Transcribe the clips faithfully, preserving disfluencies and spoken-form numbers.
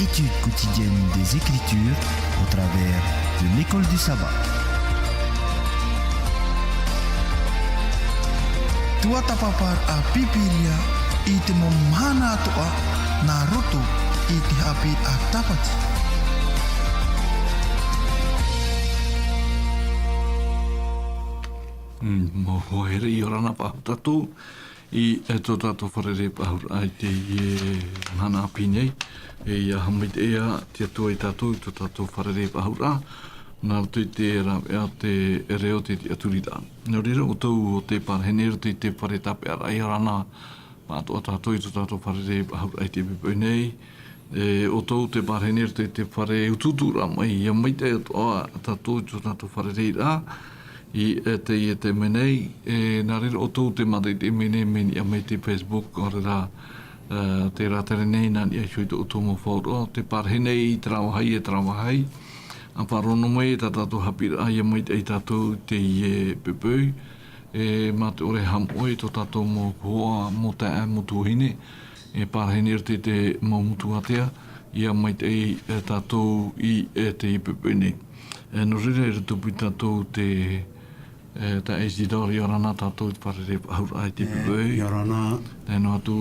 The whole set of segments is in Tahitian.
Étude quotidienne des Écritures au travers de l'école du sabbat. Tuatāpaparaʻa Pīpīria i te mau mahana atoʻa nā roto i te haʻapiʻiraʻa Tāpati. Mm, mau hoa here, ʻia ora na paʻi tātou i, e, tō tātou fārerei-faʻahou-raʻa i teie mahana ʻāpī nei. E, ʻia haʻamaitaʻi te Atua ia tātou i tō tātou fārerei-faʻahou-raʻa, nā roto i te rāveʻa o te reo, te tiʻaturiraʻa. Nō reira, ʻoutou ʻo tē pārahi nei i roto i te fare tāpeʻaraʻa, ʻia ora na paʻi atoʻa tātou i tō tātou fārerei-faʻahou-raʻa i teie poʻipoʻi nei. E, ʻoutou tē pārahi nei i roto i te fare utuuturaʻa mai, ʻia maitaʻi atoʻa tātou i tō tātou fārereiraʻa i, e, teie taime nei. E, nā reira, ʻoutou tē mātaʻitaʻi mai nei, mai niʻa mai i te Facebook, ʻaore rā, e, tē rātere nei nā niʻa iho i tō ʻoutou mau faʻaroʻo, tē pārahi nei i terā vāhi e terā vāhi. ʻA faʻaroʻo noa mai tā tātou haʻapiʻiraʻa, ʻia maitaʻi tātou i teie poʻipoʻi. E, mā te ʻore e haʻamoʻe i tō tātou mau hoa, mau taeaʻe, mau tuahine, e pārahi nei i roto i te mau motu ātea, ʻia maitaʻi, e, tātou i, e, teie poʻipoʻi nei. E, nō reira, i rotopū tātou te, e, taeaʻe Isidore, ʻia ora na tātou i te fārerei-faʻahou-raʻa i teie poʻipoʻi. E, ʻia ora na. Tae noa atu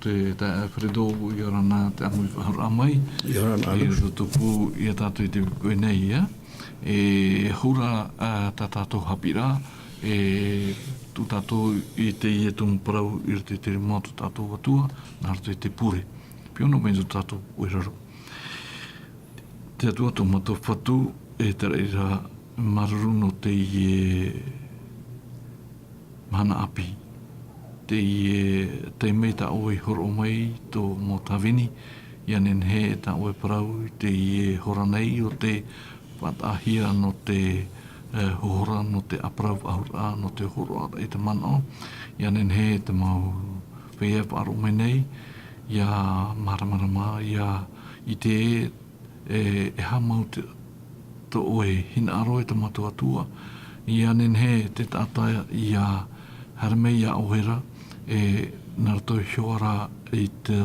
te taeaʻe Fredo, ʻia ora na te ʻāmui faʻahou-raʻa mai. ʻIa ora na. I rotopū ia tātou i teie poʻipoʻi nei, ā. E hou ra, ā, tā tātou haʻapiʻiraʻa, e tuʻu tātou i teie tumu parau i roto i te rima o tō tātou Atua, nā roto i te pure. Pīhaʻi noa mai tō tātou ʻoire ra. Te Atua tō mātou Fatu, e te raʻi ra māuruuru nō teie mahana ʻāpī. Teie, e, taime tā ʻoe i hōroʻa mai tō mau tāvini, ʻia nehenehe tā ʻoe parau i teie hora nei ʻo tē faʻataʻahia nō te, e, hōhora, nō te ʻāparau faʻahou-raʻa, nō te hōroʻaraʻa i te manaʻo. ʻIa nehenehe te mau feiā e faʻaroʻo mai nei, ʻia māramarama, ʻia ʻite, e, e aha mau te, tō ʻoe hinaʻaro, e tō mātou Atua. ʻIa nehenehe te taʻata ʻia haere mai ia ʻoe ra, e, nā roto iho ā ra i tō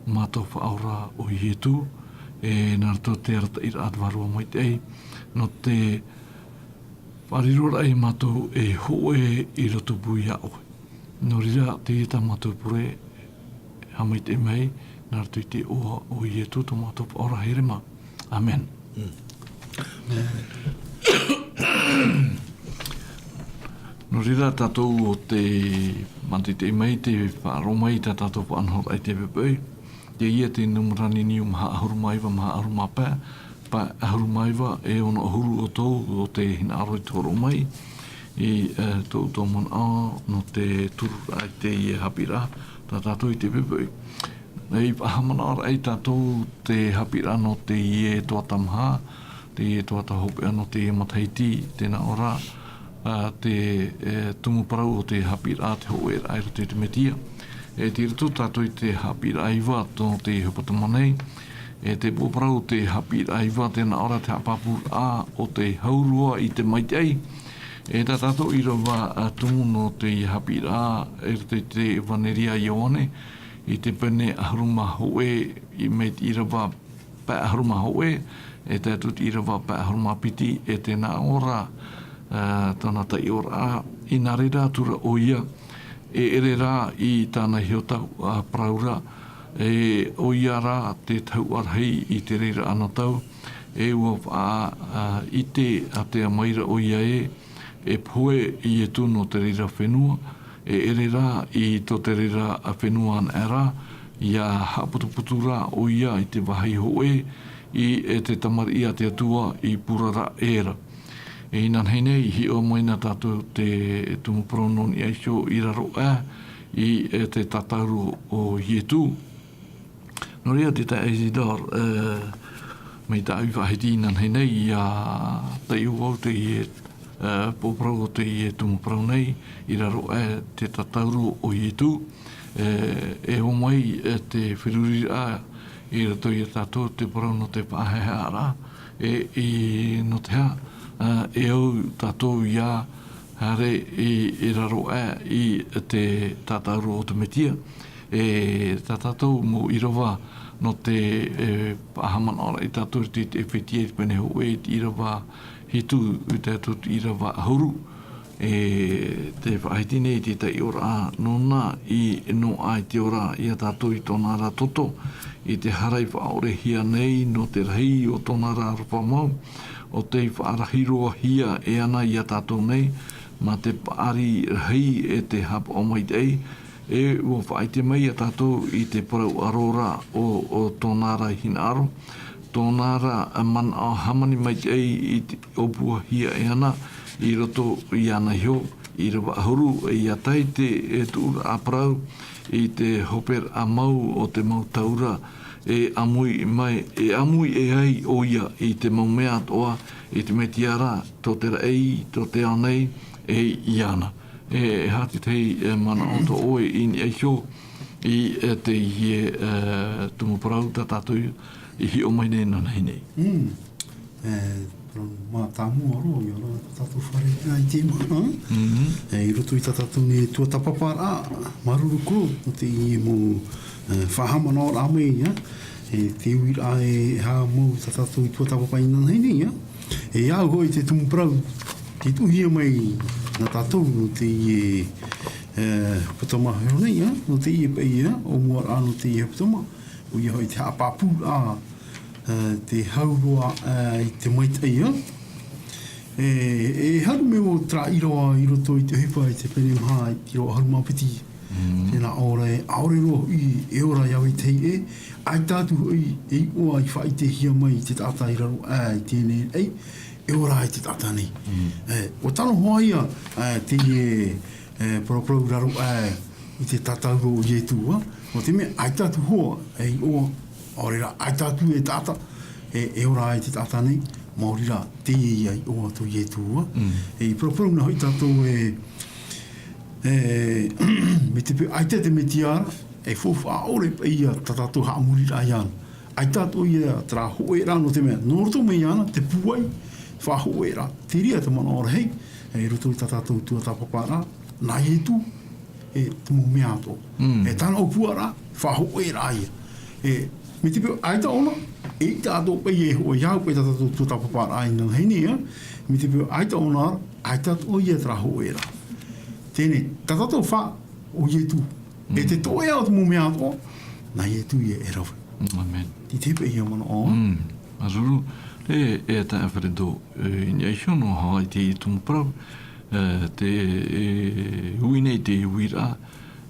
mātou Faʻaora ʻo Ietu, e, nā roto i te arataʻiraʻa a te Vārua Maitaʻi, nō te faʻariroraʻa ia mātou e hōʻē i rotopū ia ʻoe. Nō reira, teie tā mātou pure, haʻamaitaʻi mai, nā roto i te iʻoa o Ietu tō mātou Faʻaora here mā. ʻĀmene. Mm. Nō reira, tātou ʻo tē mātaʻitaʻi mai, tē faʻaroʻo mai i tā tātou faʻanahoraʻa i teie poʻipoʻi. Teie te nūmera niniu maha ʻahuru mā iva, maha ʻahuru mā pae, pae ʻahuru mā iva, e ono ʻahuru ʻoutou ʻo tē hinaʻaro i te hōroʻa mai i, e, tō ʻoutou manaʻo nō te tururaʻa i teie haʻapiʻiraʻa tā tātou i teie poʻipoʻi. E, i faʻahaʻamanaʻoraʻa ia tātou te haʻapiʻiraʻa nō teie tuatāmaha, teie tuatāhopeʻa nō teie matahiti, tē nā ʻō ra, ā, te, e, tumu parau o te haʻapiʻiraʻa, te hōʻēraʻa i roto i te Metia. E tei roto tātou i te haʻapiʻiraʻa iva nō te hepetoma nei. E te pō parau o te haʻapiʻiraʻa iva, tē nā ʻō ra te haʻapāpūraʻa o te hau roa i te maitaʻi. E tā tātou ʻīrava, ā, tumu nō te haʻapiʻiraʻa i roto i te ʻEvaneria a Ioane, i te pene ʻahuru mā hōʻē, i, mai te ʻīrava pae ʻahuru mā hōʻē, e tae atu i te ʻīrava pae ʻahuru mā piti, e tē nā ʻō ra, ā, tōna taiʻoraʻa, i nā reira atu ra ʻoia, e ʻere ra i tāna iho tau, ā, parau ra, e ʻoia rā te tahuʻa rahi i te reira anotau, e ʻua faʻa-, ā, ʻite ātea mai ra ʻoia ē, e pohe Ietu nō te reira fenua, e ʻere rā i tō te reira fenua anaʻe ra, ʻia haʻaputuputu ra ʻoia i te vāhi hōʻē, i, e te tamariʻi a te Atua i purara ʻē ra. E inanahi nei, i hiʻo mai na tātou te tumu parau nō niʻa iho i raro aʻe, i, e te tātauro o Ietu. Nō reira, te taeaʻe Isidore, e, mai tāʻu i faʻahiti inanahi nei, ʻia taiʻo vau teie, e, pō parau o teie tumu parau nei, i raro aʻe te tātauro o Ietu, e, e ō mai, e, te feruriraʻa i roto ia tātou te parau nō te faʻahaehaeraʻa, e, i, nō te aha, e, e au tātou ʻia haere i, i raro aʻe i te tātauro o te Metia. E tā tātou mau ʻīrava, Nō te, e, faʻahaʻamanaʻoraʻa ia tātou i te, te Efetia i te pene hōʻē, i te ʻīrava hitu, i te atu i te ʻīrava ʻahuru. E, tē faʻahiti nei te taiʻoraʻa nōna i noaʻa i te ora ia tātou i tōna ra toto, i te hara i faʻaʻorehia nei nō te rahi o tōna ra aroha mau, ʻo tei faʻarahi roa hia e ana ia tātou nei, mā te paʻari rahi e te haʻapaʻo maitaʻi, e ʻua faʻaʻite mai ia tātou i te parau ʻaro ra o, o tōna ra hinaʻaro, tōna ra manaʻo hāmani maitaʻi i te ʻōpuahia e ana i roto iāna iho, ʻīrava ʻahuru, e ʻia tae te, e tuʻuraʻa parau i te hoperaʻa mau o te mau taura, e ʻāmui mai, e ʻāmui e ai ʻoia i te mau mea atoʻa, i te Mesia ra, tō te raʻi, tō te ao nei, e iāna. E, e aha te tahi, e, manaʻo tō ʻoe i niʻa iho i, e, teie, e, tumu parau tā tātou i hiʻo mai nei inanahi nei? Mm. E, parau mātāmua roa, ʻia ora tātou fare, ā, i te mā, ā? Mhm. E, i roto i tā tātou nei tuatāpaparaʻa, māuruuru atu, nō teie mau, e, faʻahaʻamanaʻoraʻa mai, ā? E, te uiraʻa e haʻamau tā tātou i tuatāpapa inanahi nei, ā? E au hoʻi te tumu parau, tei tuʻuhia mai nā tātou nō teie, e, hepetoma e rave nei, ā, nō teie paʻi, ā, ʻōmuaraʻa nō teie hepetoma, ʻoia hoʻi te haʻapāpūraʻa, e, te hau roa, e, i te maitaʻi, ā. E, e haru mai ʻo terā ʻīrava i roto i te ʻohipa i te pene maha, i te ʻīrava ʻahuru mā piti. Mm. Tē nā ʻō ra, ʻaore roa hoʻi e ora iā vetahi ʻē, ʻaita atu hoʻi e iʻoa i faʻaʻitehia mai i te taʻata i raro aʻe i teie nei raʻi, e ora ai te taʻata nei. Mm. E, ʻua tano hoʻi ia, e, teie, e, paraparau i raro aʻe i te tātauro o Ietu, ā, nō te mea, ʻaita atu hoʻi e iʻoa, ʻaore rā, ʻaita atu e taʻata, e, e ora ai te taʻata nei, maori rā, teie ia iʻoa tō Ietu, ā. Mm. E, i paraparau na hoʻi tātou e, e, mai te peu ʻaita te Mesia ra, e faufaʻa ʻore paʻi ia tā tātou haʻamoriraʻa iāna. ʻAita atoʻa ia terā hōʻē ra nō te mea, nō roto mai iāna, te pūai, faʻahōʻēraʻa. Terā te manaʻo rahi, e, i roto i tā tātou tuatāpaparaʻa, nā Ietu, e, te mau mea atoʻa. Mm. E tāna ʻōpuaraʻa, faʻahōʻēraʻa ia. E, mai te peu ʻaita ʻōna, eʻita atoʻa paʻi e hōʻē iāʻu paʻi tā tātou tuatāpaparaʻa inanahi nei, ā. Mai te peu ʻaita ʻōna ra, ʻaita atoʻa ia terā hōʻēraʻa. Teie nei, tā tātou fā, ʻo Ietu. E te Mm. toʻe o te mau mea atoʻa, nā Ietu ia e rave. Amen. Tē ʻite paʻi ia manaʻo. Mm. Māuruuru, e, e taeaʻe Alfredo, e, i niʻa iho noa hoʻi i te tumu parau, e, tē, e, ui nei te uiraʻa,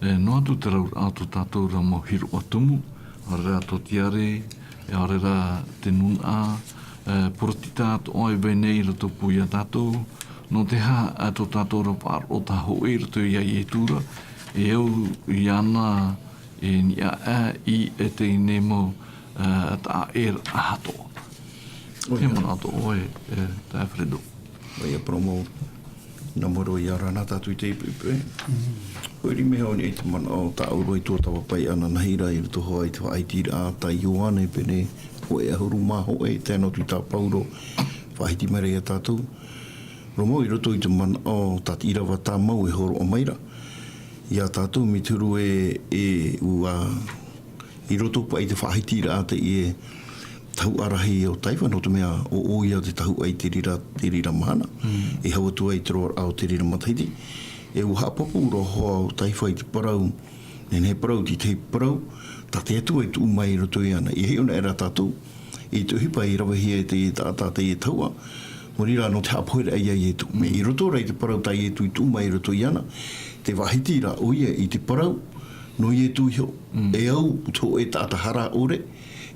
e, noa atu te rauraʻa o tō tātou ra mau hiroʻa tumu, ʻaore rā tō tiare, e, ʻaore rā te nūnaʻa, e, poritita atoʻa e vai nei i rotopū ia tātou, nō te aha, e, tō tātou ra faʻaroʻo tā hōʻē i roto ia Ietu ra, e au iāna, e niʻa aʻe i, e teie nei mau, e, taʻa ʻē atoʻa. ʻOia. Te manaʻo atoʻa ʻoe, e, taeaʻe Alfredo. ʻOia, parau mau, nā mua roa ia ora na tātou i teie poʻipoʻi. Mm. Hoʻi, mea hoʻi nei te manaʻo tāʻu roa i tuatāpapa inanahi ra i roto hoʻi i te faʻahitiraʻa tā Ioane pene hōʻē ʻahuru mā hōʻē, tae noa atu i tā Paulo, faʻahiti mai ra ia tātou. Parau mau i roto i te manaʻo tā te ʻīrava tāmau e hōroʻa mai ra. Ia tātou mai te huru e, e ʻua, i roto paʻi i te faʻahitiraʻa teie tahuʻa rahi o Taifa, nō te mea ʻo, ʻoia te tahuʻa i te reira, te reira mahana. Mm. E hau atu ai te roaraʻa o te reira matahiti. E ʻua haʻapāpū roa hoʻi Taifa i te parau, nehenehe parau, te tahi parau, tā te Atua i tuʻu mai i roto iāna. E hiʻo ana ra tātou, i te ʻohipa i ravehia e te taʻata teie tahuʻa, maori rā nō te haʻapoheraʻa ia Ietu. Mm. Mea i roto ra i te parau tā Ietu i tuʻu mai i roto iāna, te faʻahiti ra ʻoia i te parau, nō Ietu iho. Mm. E au, te hōʻē taʻata hara ʻore,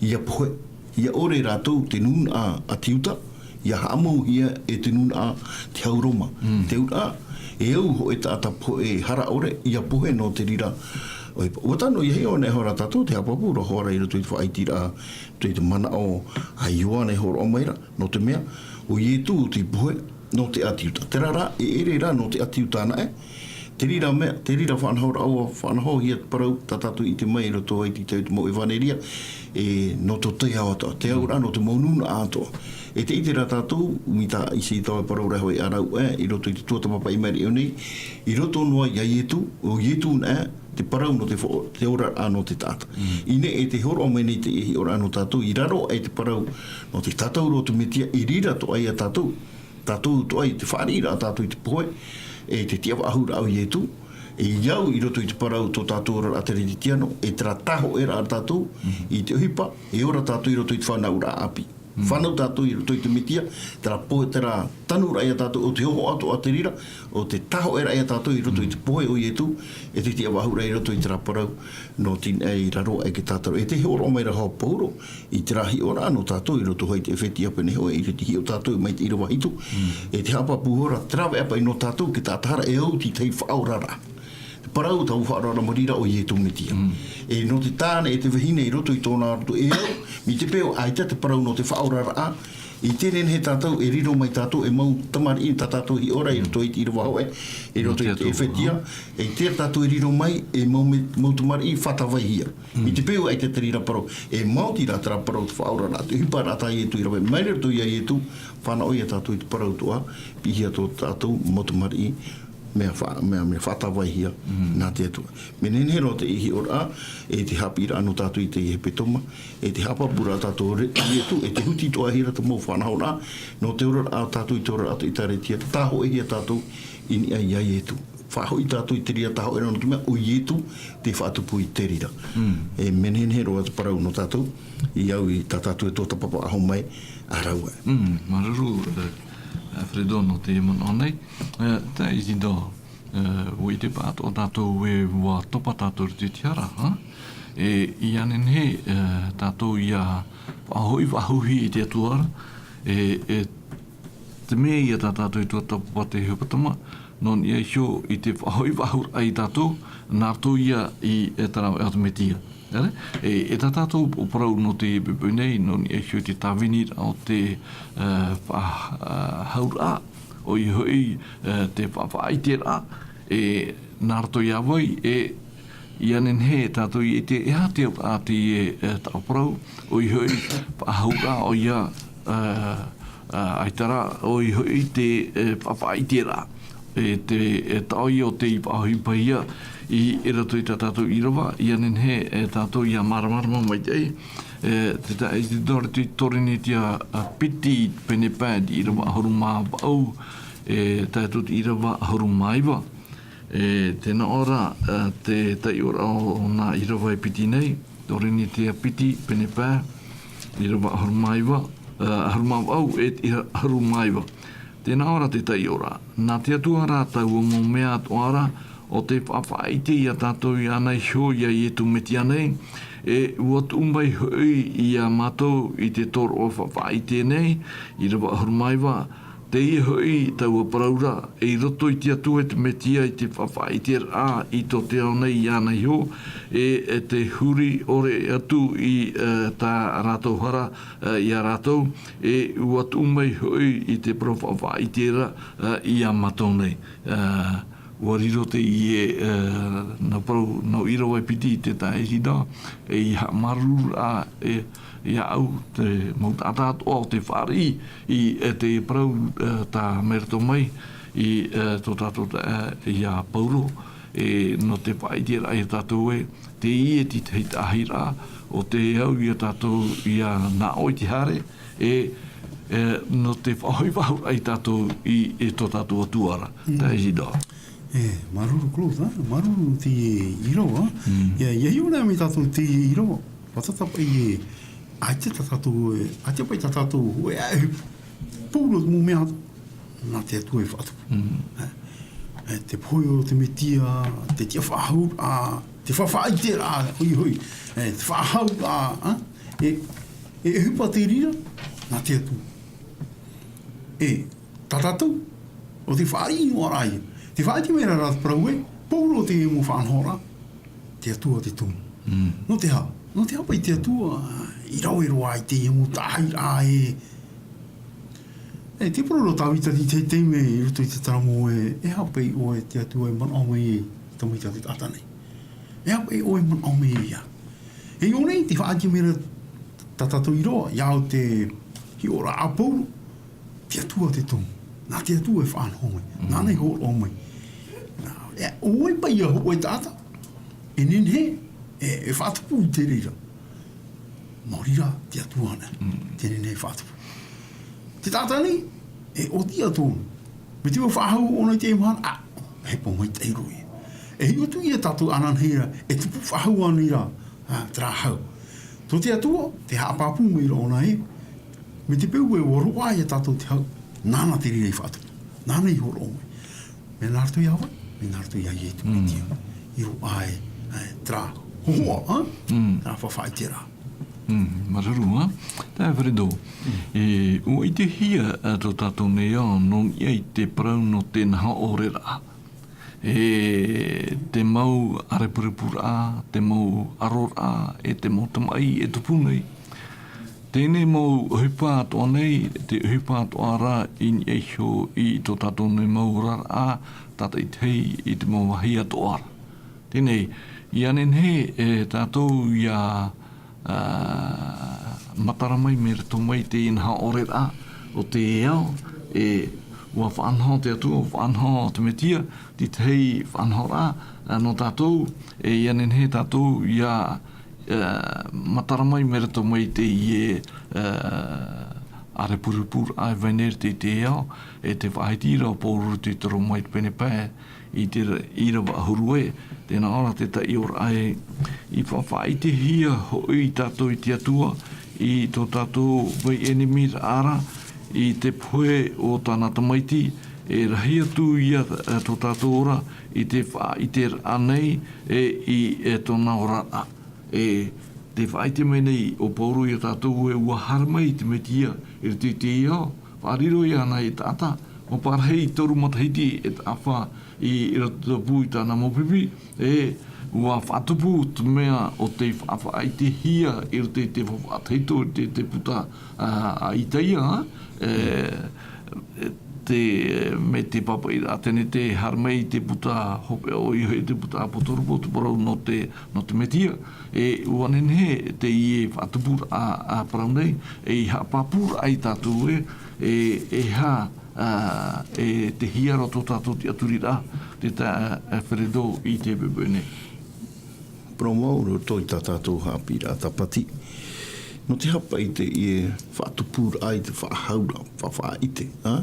ʻia pohe, ʻia ʻore rātou te nūnaʻa a te uta, ʻia haʻamauhia e te nūnaʻa te hau Roma. Mm. Te auraʻa, e au hōʻē taʻata pohe hara ʻore, ʻia pohe nō te reira. ʻOia, ʻua tano ia hiʻo ana hoʻi ra tātou te haʻapāpū roa hoʻi ra i roto i te faʻahitiraʻa, i te manaʻo a Ioane e hōroʻa mai ra, nō te mea, ʻo Ietu tei pohe, nō te ʻāti Iuta. Terā rā, e ʻere rā nō te ʻāti Iuta anaʻe, te reira mea, te reira faʻanahoraʻa, faʻanahohia te parau, tā tātou i ʻite mai i roto i te, te mau ʻevaneria, e, nō tō te ao atoʻa, te auraʻa nō te mau nūnaʻa atoʻa. E tē ʻite ra tātou, mai tā Iesu i taua parau ra hoʻi ʻāraʻu, e, i roto i te tuatāpapa i maʻiri aʻe nei, i roto noa ia Ietu, ʻo Ietu anaʻe, Te parau nō te fo-, te oraraʻa nō te taʻata. Mm. I ʻō nei e te hōroʻa mai nei te hiʻoraʻa nō tātou, i raro aʻe te parau nō te tātauro o te Metia, i reira atoʻa ia tātou, tātou atoʻa i te fāriʻiraʻa tātou i te pohe, e te tiʻafaʻahouraʻa o Ietu, e au i roto i te parau tō tātou oraraʻa teretetiano, e terā tāhoʻeraʻa tātou, mm, i te ʻohipa, e ora tātou i roto i te fānauraʻa ʻāpī. Mm. Fānau tātou i roto i te Metia, terā pohe, terā tanuraʻa ia tātou o te hōhoʻa atoʻa te reira, o te tāhoʻeraʻa ia tātou i roto i te, mm, pohe o Ietu, e te tiʻafaʻahouraʻa i roto i terā parau nō te, e, i raro aʻe te tātauro. E te hōroʻa mai ra hoʻi Pauro i terā hiʻoraʻa nō tātou i roto hoʻi i te Efetia pēnei hoʻi, i te hiʻo tātou mai te ʻīrava hitu. Mm. E te haʻapāpū ra, te rāveʻa paʻi nō tātou, te taʻata ra e au i te faʻaoraraʻa. Te parau tau faʻaoraraʻa mai reira ʻo Ietu Metia. Mm. E nō te tāne e te vahine i roto i tōna roto e au, mai te peu ʻaita te parau nō te faʻaoraraʻa, i teie nei tātou e riro mai tātou e mau tamariʻi tā tātou hiʻo ra i roto i te ʻīrava hoʻi, i roto i te Efetia, e ʻaita tātou e riro mai e mau me-, mau tamariʻi faʻatavaihia. Mm. Mai te peu ʻaita te reira parau, e maoti rā terā parau te faʻaoraraʻa, te ʻohiparaʻa tā Ietu i rave mai roto ia Ietu, fānaʻo ia tātou i te parau atoʻa, piʻihia tō tātou mau tamariʻi, mea fa-, mea, mea faʻatavaihia, mm, nā te Atua. Mea nehenehe roa te hiʻoraʻa, e te haʻapiʻiraʻa nō tātou i te hepetoma, e te haʻapāpūraʻa tātou i Ietu, e te huti atoʻa hia te mau faʻanahoraʻa, nō te oraraʻa tātou i te oraraʻa ʻĒkālesia, tāhoʻehia tātou i niʻa ia Ietu. Faʻahoʻi tātou i te reira tāhoʻeraʻa nō te mea, ʻo Ietu te faʻatupu i te reira. Mm. E mea nehenehe roa te parau nō tātou, i au i tā tātou e tuatāpapa aho mai, ā rāua. Mm, māuruuru, e, Alfredo nō te manaʻo nei. E, tā Isidore, e, ʻua ʻite paʻatoʻa tātou ē ʻua topa tātou i te tiʻaraʻa, ha? E, ʻia nehenehe, e, tātou ʻia faʻahoʻi faʻahou i te Atua ra, e, e, te mea ia tā tātou i tuatāpapa te hepetoma, nō niʻa iho i te faʻahoʻi faʻahou ia tātou, nā roto ia i, e, te rāveʻa o te Metia. E, e, e tā tātou parau nō te poʻipoʻi nei, nō niʻa iho i te tāviniraʻa o te, e, faʻa-, e, hauraʻa, ʻoia hoʻi, e, te faʻafaʻaʻiteraʻa, e, nā roto ia vai, e, ʻia nehenehe tātou e ʻite e aha te auraʻa te, e, e, taʻo parau, ʻoia hoʻi, faʻahauraʻa, ʻoia, e, e, ʻaita rā, ʻoia hoʻi te, e, faʻafaʻaʻiteraʻa. E te, e taʻo ia o tei faʻaʻohipahia i, i roto i tā tātou ʻīrava, ʻia nehenehe, e, tātou ʻia māramarama maitaʻi, e, te taʻa Isidore i te Torinetia, a, piti pene pae, te ʻīrava ʻahuru mā vaʻu, e, tae atu te ʻīrava ʻahuru mā iva. E, tē nā ʻō ra, e, te taiʻoraʻa o nā ʻīrava e piti nei, Torinetia piti pene pae, ʻīrava ʻahuru mā iva, e, ʻahuru mā vaʻu e te ʻīrava ʻahuru mā iva. Tē nā ʻō ra te taiʻoraʻa. Nā te Atua rā taua mau mea atoʻa ra, ʻo tei faʻafaʻaʻite ia tātou iāna iho ia Ietu Metia nei, e ʻua tuʻu mai hoʻi ia mātou i te tōroʻa faʻafaʻaʻite nei, ʻīrava ʻahuru mā iva, teie hoʻi taua parau ra, i roto i te Atua e te Metia i te faʻafaʻaʻiteraʻa i tō te ao nei iāna iho, e, e te huri ʻore atu i, e, tā rātou hara, e, ia rātou, e ʻua tuʻu mai hoʻi i te parau faʻafaʻaʻite ra, e, ia mātou nei. E, ʻua riro teie, e, nā parau, nā ʻīrava e piti i te taʻa Isidore, e ʻia haʻamāuruururaʻa, e, iāʻu, te mau taʻata atoʻa o tē fāriʻi i, e, te parau, e, tā Merito mai i, e, tō tātou taeaʻe, e, ia Pauro, e, nō te faʻaʻiteraʻa ia tātou ē, teie te tahi taʻahiraʻa, ʻo tē au ia tātou ʻia nā ʻō i te haere, e, e, nō te faʻahoʻi faʻahou ia tātou i, i tō tātou Atua ra. Mm. Taʻa Isidore. E, māuruuru Claude, ā, māuruuru te ʻīrava, ā. Mm. ʻIa, ʻia hiʻo nei mai tātou te ʻīrava. Fātata paʻi ē, ʻaita tā tātou, e, ʻaita paʻi tā tātou, e, e, pūroro mau mea, nā te Atua e faʻatupu. Mm. E, e, te pohe o te Metia, te tiʻafaʻahouraʻa, te faʻafaʻaʻiteraʻa, hoʻi, hoʻi, e, te faʻahauraʻa, ā, e, e, e ʻohipa te reira, nā te Atua. E, tā tātou, ʻo tē fāriʻi noa ra ia. Tē fāriʻi mai ra rā te parau ē, Pauro te mau faʻanahoraʻa, te Atua te tumu. Mm. Nō te aha? Nō te aha paʻi te Atua, i rave roa i teie mau taʻahiraʻa ē. E, tē parau ra Tāvita i te taime i roto i te taramo ē, e aha paʻi ʻoe te Atua e manaʻo mai ai i te tamaiti a te taʻata nei? E aha paʻi ʻoe e manaʻo mai ai iāʻu? E i ʻō nei, tē fāriʻi mai ra tā tātou i roto, iāʻu te hiʻoraʻa a Pauro, te Atua te tumu. Nā te Atua e faʻanaho mai. Mm. Nāna e hōroʻa mai. Nā, e, ʻo vai paʻi ia hōʻē taʻata. E nehenehe, e, e faʻatupu i te reira. Maori rā, te Atua ana. Te nehenehe e faʻatupu. Te taʻata nei, e ʻoti atoʻa. Mai te faʻahou ʻōna i te mahana, ʻa, e pō maitaʻi roa ia. E hiʻo atu ia tātou ananahi ra, e tupu faʻahou ana ra, ā, terā hau. Tō te Atua, tē haʻapāpū mai ra ʻōna ē, mai te peu ē ʻua roaʻa ia tātou te hau, nāna te reira i faʻatupu. Nāna i hōroʻa mai. Mea nā roto iā vai, mea nā roto iā Ietu Metia. I roaʻa ai, ā, terā hōhoʻa, ā? Terā faʻaʻite ra. Mm, māuruuru, ā? Taeaʻe Alfredo, e, ʻua ʻitehia, ā, tō tātou nei ao, nō niʻa i te parau nō te naho ʻore ra. E te mau ʻarepurepuraʻa, te mau ʻaroraʻa, e te mau tamaʻi e tupu nei. Teie mau ʻohipa atoʻa nei, te ʻohipa atoʻa ra i niʻa iho i tō tātou nei mau oraraʻa, tātaʻitahi i te mau vāhi atoʻa ra. Teie, ʻia nehenehe, e, tātou ʻia, ā, matara mai mai roto mai i te naho ʻore ra o te ao, e, ʻua faʻanaho te Atua, ʻua faʻanaho te Metia, te tahi faʻanahoraʻa, ā, nō tātou, e, ʻia nehenehe tātou ʻia, ā, matara mai mai roto mai i teie, ā, ʻarepurepuraʻa e vai nei i te, te ao, e te faʻahiti ra ʻo Pauro i te Roma i te pene pae, i te ra-, ʻīrava ʻahuru ē, tē nā ʻō ra te taʻioraʻa ē, i faʻaʻitehia hoʻi tātou i te Atua, i tō tātou vai ʻenemiraʻa ra, i te pohe o tāna tamaiti, e rahi atu ia, e, tō tātou ora, i te faʻaʻiteraʻa nei, e, i, e, tōna oraraʻa. E, tē faʻaʻite mai nei ʻo Pauro ia tātou ē ʻua haere mai te Metia i roto i te ao, faʻariro iāna e taʻata, ʻua parahi toru matahiti e taʻafa i, i roto i tāna mau pipi, e, ʻua faʻatupu te mea ʻo tei faʻaʻitehia i roto i te faʻatahito, i te, te puta, ā, a Itaia, e, e, te, mai te pāpaʻiraʻa teie nei tē haere mai i te puta hopeʻa ʻoia hoʻi te puta ʻApotarupo, te parau nō te, nō te Metia, e ʻua nehenehe teie faʻatupuraʻa, ā, parau nei, e i haʻapāpūraʻa ia tātou ē, e, e aha, ā, e te hiero tō tātou tiʻaturiraʻa, te taeaʻe Alfredo i te poʻipoʻi nei. Parau mau, i roto i tā tātou haʻapiʻiraʻa tāpati. Nō te aha paʻi teie faʻatupuraʻa i te faʻahauraʻa, fa-, faʻaʻite, ā?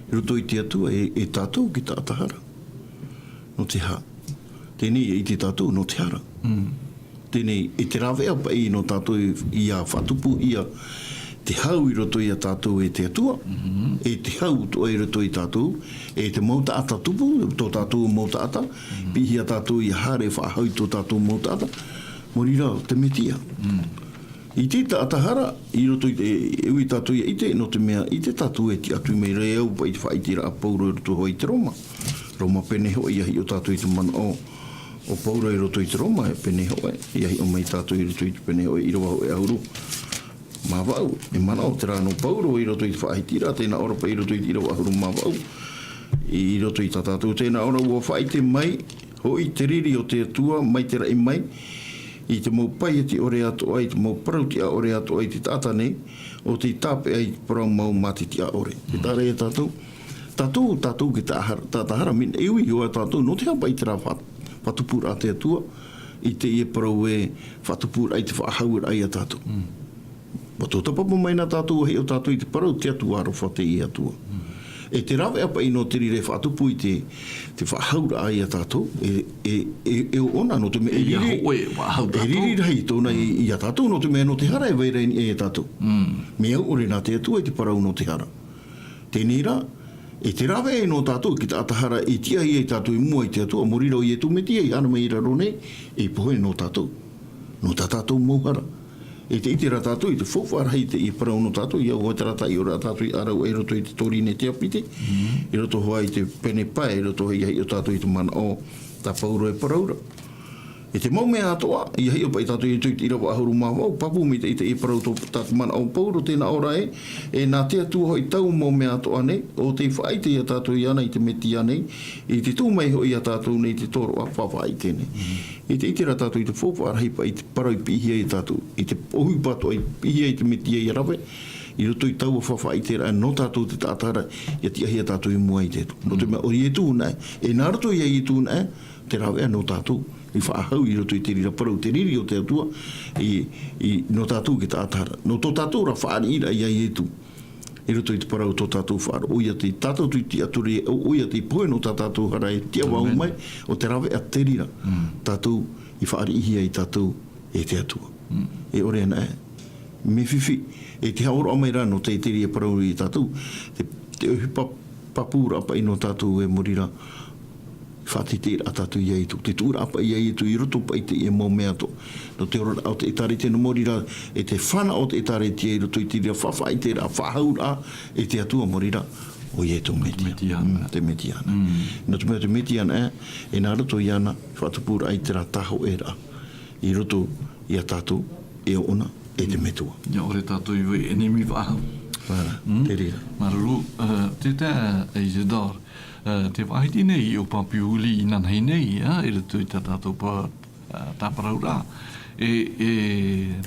I roto i te Atua, e, e tātou te taʻata hara. Nō te aha? Teie, e ʻite tātou, nō te hara. Mm. Teie, e te rāveʻa paʻi nō tātou i, ʻia faʻatupuhia te hau i roto ia tātou e te Atua, e te hau atoʻa i roto ia tātou, e te mau taʻata tupu, tō tātou mau taʻata, piʻihia tātou ʻia haere faʻahau i tō tātou mau taʻata, maori rā te Metia. I te taʻata hara, i roto i te, e ui tātou ʻia ʻite, nō te mea ʻite tātou e tiʻaturi mai ra e au paʻi te faʻaʻiteraʻa a Pauro i roto hoʻi i te Roma. Roma pene hōʻē, ʻia hiʻo tātou i te manaʻo o Pauro i roto i te Roma, e pene hōʻē, ʻia hiʻo mai tātou i roto i te pene hōʻē, ʻīrava hōʻē ʻahuru mā vaʻu, e manaʻo terā nō Pauro i roto i te faʻahitiraʻa, tē nā ʻō ra paʻi i roto i te ʻīrava ʻahuru mā vaʻu, i roto i tā tātou, tē nā ʻō ra ʻua faʻaʻite mai, hoʻi te riri o te Atua, mai te raʻi mai, i te mau paieti ʻore atoʻa, i te mau parau tiʻa ʻore atoʻa i te taʻata nei, ʻo tei tāpeʻa i te parau mau mā te tiʻa ʻore. Tē taʻa ra ia tātou, tātou, tātou te taʻata hara, taʻata hara, mea, e ui hoʻi tātou, nō te aha paʻi terā fa-, faʻatupuraʻa a te Atua, i teie parau e faʻatupuraʻa i te faʻahauraʻa ia tātou. ʻUa tautapa paʻi mai na tātou, ʻua hiʻo tātou i te parau, te Atua aroha, teie Atua. E te rāveʻa paʻi nō te riri e faʻatupu i te, te faʻahauraʻa ia tātou, e, e, e, e ʻoʻona, nō te mea e riri, e riri rahi tōna i, ia tātou, nō te mea nō te hara e vai ra i niʻa ia tātou. Mea au ʻore nā te Atua i te parau nō te hara. Teie rā, e te rāveʻa nō tātou te taʻata hara e tiʻahia ia tātou i mua i te Atua, maori rā ʻo Ietu Metia i haere mai i raro nei, ei pohe nō tātou. Nō tā tātou mau hara. E tē ʻite ra tātou i te faufaʻa rahi i te parau nō tātou, ʻia ʻua terā taʻioraʻa tātou i ʻārau ai i roto i te Tōrine Teapite, i roto hoʻi i te pene pae, i roto hoʻi ʻia hiʻo tātou i te manaʻo tā Pauro e parau ra. E te mau mea atoʻa, ʻia hiʻo paʻi tātou i roto i te ʻīrava ʻahuru mā vaʻu, pāpū maitaʻi i te parau tō, tā te manaʻo o Pauro, tē nā ʻō ra ē, e nā te Atua hoʻi taua mau mea atoʻa nei, ʻo tei faʻaʻite ia tātou iāna i te Metia nei, i te tuʻu mai hoʻi ia tātou nei i te tōroʻa faʻaʻite nei. E tē ʻite ra tātou i te faufaʻa rahi paʻi i te parau i piʻihia ia tātou, i te ʻohipa atoʻa i piʻihia e te Metia ia rave, i roto i taua faʻaʻiteraʻa nō tātou te taʻata hara, ʻia tiʻahia tātou i mua i te Atua. Nō te mea ʻo Ietu naʻe, e nā roto ia Ietu naʻe, te rāveʻa nō tātou. I faʻahou i roto i te reira parau, te riri o te Atua, i, i, nō tātou e taʻata ra. Nō tō tātou ra fāriʻiraʻa iā Ietu. I roto i te parau tō tātou faʻaroʻo, ʻoia te tātou tui tiʻaturi, ʻo, ʻoia te pohe nō tā tātou hara e tiʻa vau mai, ʻo te rāveʻa te reira. Tātou i fāriʻihia iā tātou e te Atua. E ʻore ana ē, mea fifi, e te haʻaroʻa mai rā nō te, te reira parau iā tātou, te, te ʻohipa, pāpūraʻa paʻi nō tātou e mō reira, faʻateiteiraʻa tātou iā Ietu. Te tuʻuraʻa paʻi iā Ietu i roto paʻi i teie mau mea atoʻa. Nō te oraraʻa o te ʻĒtārētia nō mō reira, e te fānaʻo o te ʻĒtārētia i roto i te reira faʻafaʻaiteraʻa, faʻahouraʻa, e te Atua mō reira, ʻo Ietu Metia. Metia. Mm, te Metia ana. Nō te mea te Metia ana, e, e nā roto iāna, faʻatupuraʻa i terā tāhōʻēraʻa. I roto iā tātou, e ʻōna, e te Metua. ʻIa ʻore tātou i vai ʻenemi faʻahou. Voilà, te reira. Māuruuru, e, te taeaʻe Isidore, e, tē faʻahiti nei ʻo Papiuli inanahi nei, ā, i roto i tā tātou pa-, ā, tāparauraʻa. E, e,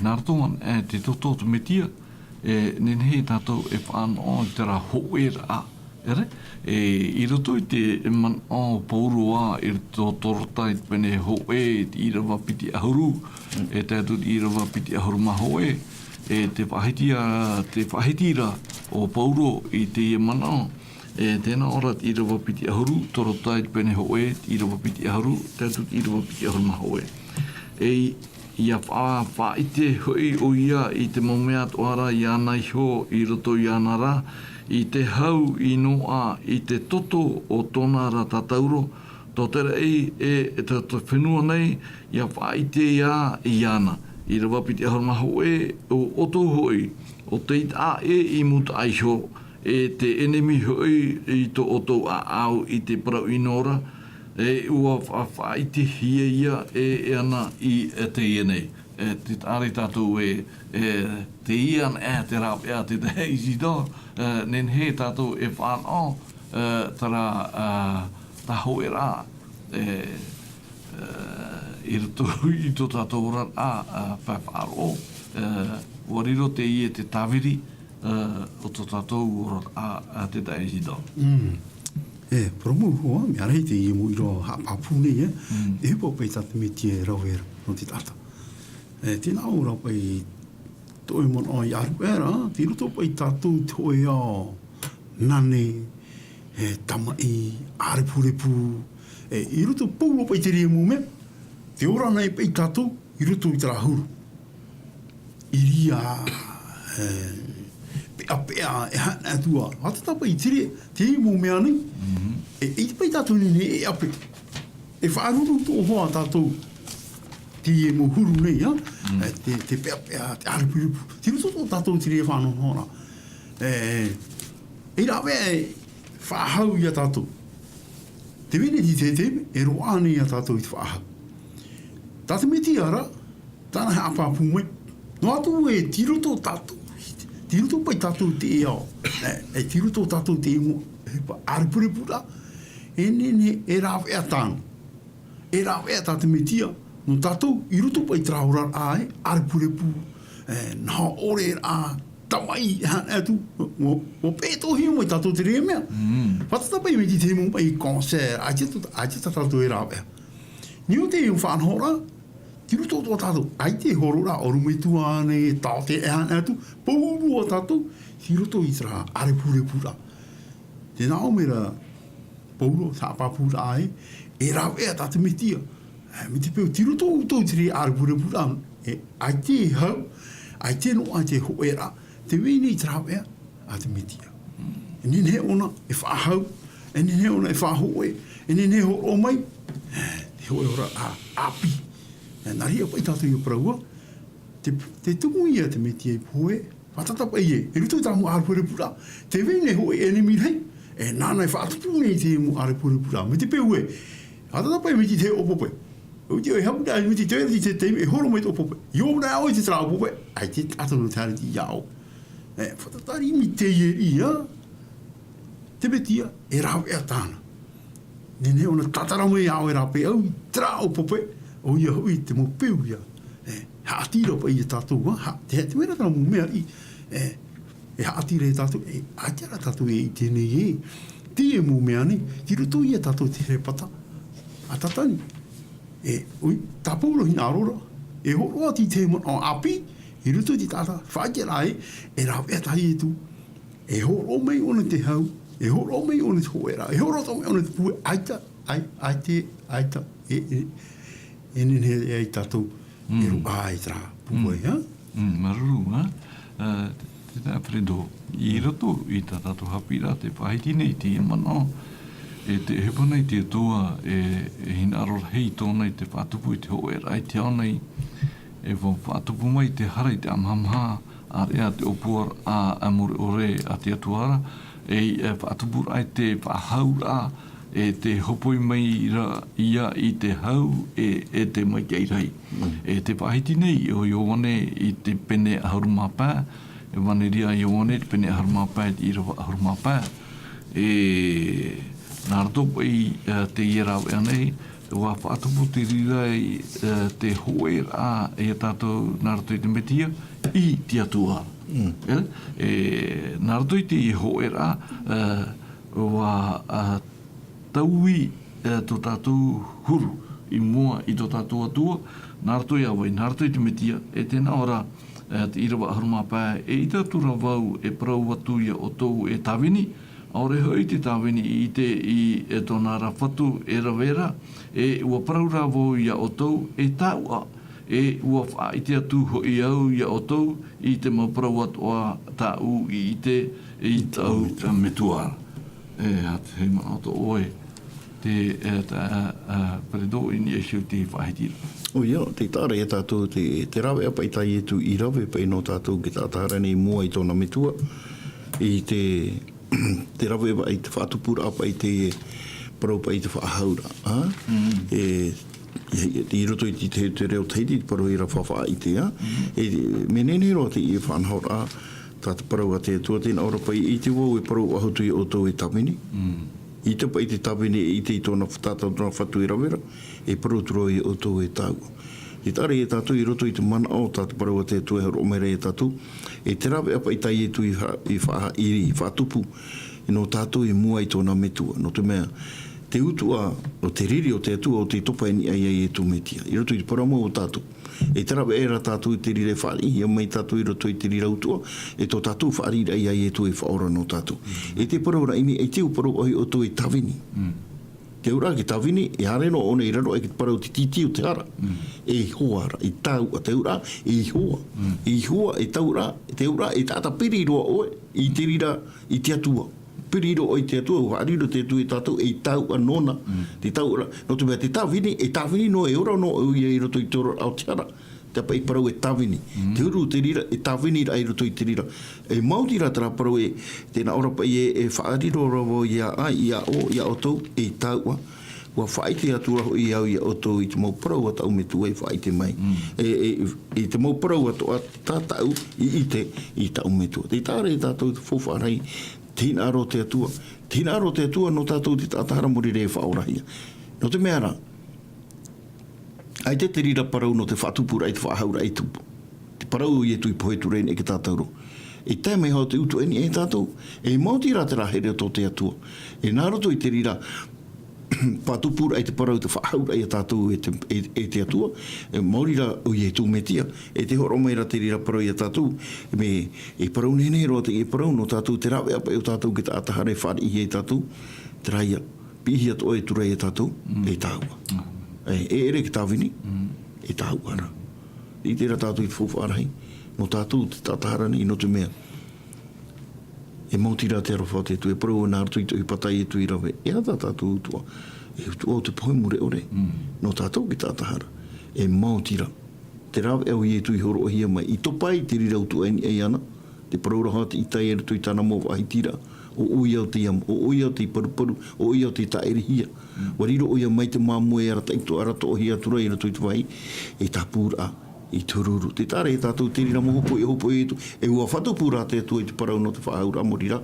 nā roto ana, e, te toto o te Metia, e, nehenehe tātou e fānaʻo i terā hōʻēraʻa, ʻere, e, i roto i te manaʻo o Paulo ā, i roto tō Rota i te pene hōʻē, te ʻīrava piti ʻahuru, e tae atu te ʻīrava piti ʻahuru mā hōʻē, e, te faʻahiti ā, te faʻahiti ra ʻo Paulo i teie manaʻo, e, tē nā ʻō ra te ʻīrava piti ʻahuru, tō Rota i te pene hōʻē, te ʻīrava piti ʻahuru, tae atu te ʻīrava piti ʻahuru mā hōʻē. E, ʻIa fa-, faʻaʻite hoʻi ʻoia i te mau mea atoʻa ra iāna iho i roto iāna ra, i te hau i noaʻa i te toto o tōna ra tatauro, tō te raʻi e, e tō te fenua nei, ʻia faʻaʻite ā iāna. ʻĪrava piti ʻahuru mā hōʻē, ʻo ʻoutou hoʻi, ʻo tei taʻa ʻē i mūtaʻa iho, e te ʻenemi hoʻi i tō ʻoutou ʻāʻau i te parau ʻino ra, e ʻua fa-, faʻaʻitehia ia e, e ana i, e teie nei. E, tē taʻa ra tātou e, e, teie ana e te rāveʻa, te taeaʻe Isidore, e, nehenehe tātou e fānaʻo, e, terā, e, tāhōʻēraʻa, e, e, i roto i tō tātou oraraʻa, e, pae faʻaroʻo, e, ʻua riro teie te tāviri, e, o tō tātou oraraʻa, e, te taeaʻe Isidore. Mm. E, parau mau hoʻi, mea rahi teie mau ʻīrava haʻapāpū nei, e. Mm. E hōpoi paʻi tā te Metia e rave ra, nō te taʻata. E, tē nā ʻō ra paʻi tō ʻoe manaʻo i ʻāruʻe ra, tei roto paʻi tātou i te hōʻē ao nane, e, tamaʻi, ʻārepurepu, e, i roto Paulo paʻi te reira mau mea, tē ora nei paʻi tātou i roto i terā huru. I reira, e, peʻapeʻa, e haʻapaʻo atu ā. Fātata paʻi te reira, te mau mea nei, e, e ʻite paʻi tātou nei, e ʻape. E faʻaruru atoʻa tātou, teie mau huru nei, ā? Mm. E, te, te peʻapeʻa, te ʻārepurepu. Tei roto atoʻa tātou i te reira faʻanahonahoraʻa. E, e rāveʻa e faʻahou ia tātou. Tē vai nei te taime, e roaʻa nei ia tātou i te faʻahou. Tā te Metia ra, tāna e haʻapāpū mai. Noa atu ē, tei roto tātou, tei roto paʻi tātou i teie ao. E, e tei roto tātou i teie mau, e, pa-, ʻārepurepu ra. E nehenehe, e rāveʻa tāna. E rāveʻa tā te Metia, nō tātou, i roto paʻi terā oraraʻa, e, ʻārepurepu, e, naho ʻore ra, tamaʻi, e haʻapaʻo atu, ʻua, ʻua peʻe atoʻahia mai tātou te reira mea. Mm. Fātata paʻi mai te mau paʻi cancer, ʻaita tā, ʻaita tā tātou e rāveʻa. Nō te faʻanahoraʻa, tei roto atoʻa tātou, ʻaita e horo ra, ʻōrua mai atu ānei, e taote, e haʻapaʻo atu, pauroa tātou, tei roto i terā ʻārepurepu ra. Tē nā ʻō mai ra, Paulo, haʻapāpūraʻa ē, e rāveʻa tā te Metia. E, mai te peu, tei roto ʻoutou i te reira ʻārepurepu ra, e, ʻaita e hau, ʻaita noa, ʻaita hōʻē ra, tē vai nei te rāveʻa a te Metia. E nehenehe ʻōna e faʻahou, e nehenehe ʻōna e faʻahōʻē, e nehenehe e hōroʻa mai, e, te hōʻē oraraʻa ʻāpī. E, nā reira paʻi tātou ʻia parau ā, tē, tē tumu ia te Metia i pohe, Fātata paʻi ē, i roto i tā mau ʻārepurepu ra. Tē vai nei hōʻē ʻenemi rahi, e nāna e faʻatupu nei i te mau ʻārepurepu ra. Mai te peu ē, fātata paʻi mai te tahi ʻopope. ʻUa ʻite ʻoe, e haʻapaʻo mai te tahi, mai te tahi, e horo mai te ʻopope. ʻIa ora ʻoe i te tahi ʻopope, ʻaita e taʻata nō te haere i te ao. E, fātata riʻi mai teie riʻi, ā? Te Metia, e rāveʻa tāna. Nehenehe ʻōna e tātara mai ā ʻoe rāpae au, terā ʻopope, ʻoia hoʻi te mau peu ia. E, haʻati ra paʻi ia tātou, ā, ha-, te, te mea ra terā mau mea riʻi, e, e haʻati ra ia tātou, e, ʻaita rā tātou e ʻite nei ē. Teie mau mea nei, tei roto ia tātou te herepata. ʻA Tātani. E, ui, tā Pauro hinaʻaro ra, e hōroʻa atu i te manaʻo ʻāpī, i roto i te taʻata, faʻaʻite ra ē, e rāveʻa tā Ietu. E hōroʻa mai ʻōna te hau, e hōroʻa mai ʻōna te hōʻēraʻa, e hōroʻa mai ʻōna te puai, ʻaita, ʻai-, ʻaita, ʻaita, e, e, e nehenehe ai tātou, e roaʻa ai terā puai, ha? Mm, māuruuru, ha? Ā, tēnā, Fredo, i roto i tā tātou haʻapiʻiraʻa te faʻahiti nei, te manaʻo, e te ʻohipa nei te Atua, e, e hinaʻaro rahi tōna i te faʻatupu i te hōʻēraʻa i te ao nei, e fa-, faʻatupu mai te hara i te ʻamahamaha, ʻāreʻa te ʻōpuaraʻa, ā, ʻāmuri ʻore a te Atua ra, e, e faʻatupu ra i te faʻahauraʻa, e te hopoi mai ra ia i te hau, e, e te maitaʻi rahi. Mm. E te faʻahiti nei o Ioane i te pene ʻahuru mā pae, ʻEvaneria a Ioane, te pene ʻahuru mā pae, te ʻīrava ʻahuru mā pae. E, nā roto paʻi, ā, teie rāveʻa nei, ʻua faʻatupu te reira i, ā, te hōʻēraʻa ia tātou nā roto i te Metia, i te Atua. Mm. E, e, nā roto i te hōʻēraʻa, ā, ʻua, ā, taui, ā, tō tātou huru i mua i tō tātou Atua, nā roto ia vai, nā roto i te Metia, e tē nā ʻō ra, ā, te ʻīrava ʻahuru mā pae, e ʻita atu ra vau e parau atu ia ʻoutou e tāvini, ʻaore hoʻi te tāvini i ʻite i, e tōna ra fatu e rave ra, e ʻua parau ra vau ia ʻoutou e tāuʻa, e ʻua faʻaʻite atu hoʻi au ia ʻoutou i te mau parau atoʻa tāʻu i ʻite i tāʻu metua. E, ā, te manaʻo tō ʻoe, te, e, tā, ā, ā, Fredo, i niʻa iho i te faʻahiti ra. ʻOia, tē taʻa ra ia tātou te, te rāveʻa paʻi tā Ietu i rave paʻi nō tātou te taʻata hara nei i mua i tōna Metua, i te, te rave paʻi, te faʻatupuraʻa paʻi te parau paʻi te faʻahauraʻa, ā? Mm. E, i, i roto i te, te, te reo Tahiti, te parau i ra faʻaʻite, ā? Mm. E, mea nehenehe roa teie faʻanahoraʻa, tā te parau a te Atua, tē nā ʻō ra paʻi, ʻite vau e parau atu ia ʻoutou e tāvini. Mm. ʻIte paʻi te tāvini, e ʻite i tōna, tā, tā tōna fatu e rave ra, e parau atu ra ia ʻoutou e tāuʻa. Tē taʻa ra ia tātou i roto i te manaʻo, tā te parau a te Atua e hōroʻa mai ra ia tātou, e te rāveʻa paʻi tā Ietu i fa-, i fa-, i faʻatupu nō tātou i mua i tōna Metua. Nō te mea, te utuʻa o te riri o te Atua, ʻo tē topa i niʻa ia Ietu Metia. I roto i te parau mau o tātou. E te rāveʻa ra tātou i te reira e fāriʻihia mai tātou i roto i te reira utuʻa, e tō tātou fāriʻiraʻa ia Ietu e faʻaora nō tātou. E te parau ra i niʻa i te parau ʻoia ʻoutou e tāvini. Mm. Te auraʻa e tāvini, e haere noa ʻōna i raro aʻe i te parau te tītī o te hara. Mm. E ihoa ra, e tāuʻa, te auraʻa, e ihoa. Mm. E ihoa, e tāuʻa, te auraʻa, e taʻata piri roa ʻoe, i te reira, i te Atua. Piri roa ʻoe i te Atua, ʻua faʻariro te Atua ia tātou, e tāuʻa nōna. Mm. Te tāuʻa ra, nō te mea te tāvini, e tāvini noa, e ora noa ʻoia i roto i te ororaʻa o te hara. Te paʻi parau e tāvini. Mm. Te huru te reira, e tāvini ra i roto i te reira. E maoti rā terā parau e, tē nā ʻō ra paʻi e, e faʻariro ra vau ia, ia ʻo, ia ʻoutou, e tāuʻa. ʻUa faʻaʻite atu ra hoʻi au ia ʻoutou i te mau parau a tāʻu Metua e faʻaʻite mai. Mm. E, e, i te mau parau atoʻa tā tāʻu i ʻite i tāʻu Metua. Tē taʻa ra ia tātou te faufaʻa rahi, te hinaʻaro o te Atua. Te hinaʻaro o te Atua nō tātou te taʻata hara mō reira e faʻaorahia. Nō te mea ra, ʻaita te reira parau nō te faʻatupuraʻa i te faʻahauraʻa e tupu. Te parau o Ietu i pohe atu ra i niʻa i tā tātou roa. E tae mai hoʻi te utuʻa i niʻa ia tātou. E maoti rā terā here tō te Atua. E nā roto i te reira faʻatupuraʻa i te parau te faʻahauraʻa ia tātou e te, e, e te Atua. E maori rā ʻo Ietu Metia. E tē hōroʻa mai ra te reira parau ia tātou. Mea, e parau nehenehe roa te, e parau nō tātou te rāveʻa paʻi o tātou te taʻata hara e fāriʻihia ia tātou. Terā ia. Piʻihia atoʻa e Atua ia tātou, mm, e tāuʻa. Mm. E, e ʻere te tāvini, mm, e tāuʻa ra. I terā tātou i te faufaʻa rahi, nō tātou te taʻata hara nei, nō te mea. E maoti rā te aroha o te Atua, e parau nā roto i te ʻohipa tā Ietu i rave, e aha tā tātou utuʻa, e utuʻa o te pohe mure ʻore, mm, nō tātou te taʻata hara. E maoti rā. Te rāveʻa o Ietu i hōroʻahia mai, i topa ai te reira utuʻa i niʻa iāna, te parau ra hoʻi i tae i roto i tāna mau faʻahitiraʻa, ʻo ʻoia ʻo tei amo, ʻo ʻoia ʻo tei paruparu, ʻo ʻoia ʻo tei tāʻirihia. Mm. ʻUa riro ʻoia mai te māmoe arataʻi toʻohia atu ra i roto i te vāhi, e tāpūraʻa, i te huru. Tē taʻa ra ia tātou te reira mau hōpoiʻa, hōpoiʻa atu, e ʻua faʻatupu rā te Atua i te parau nō te faʻahauraʻa mō reira,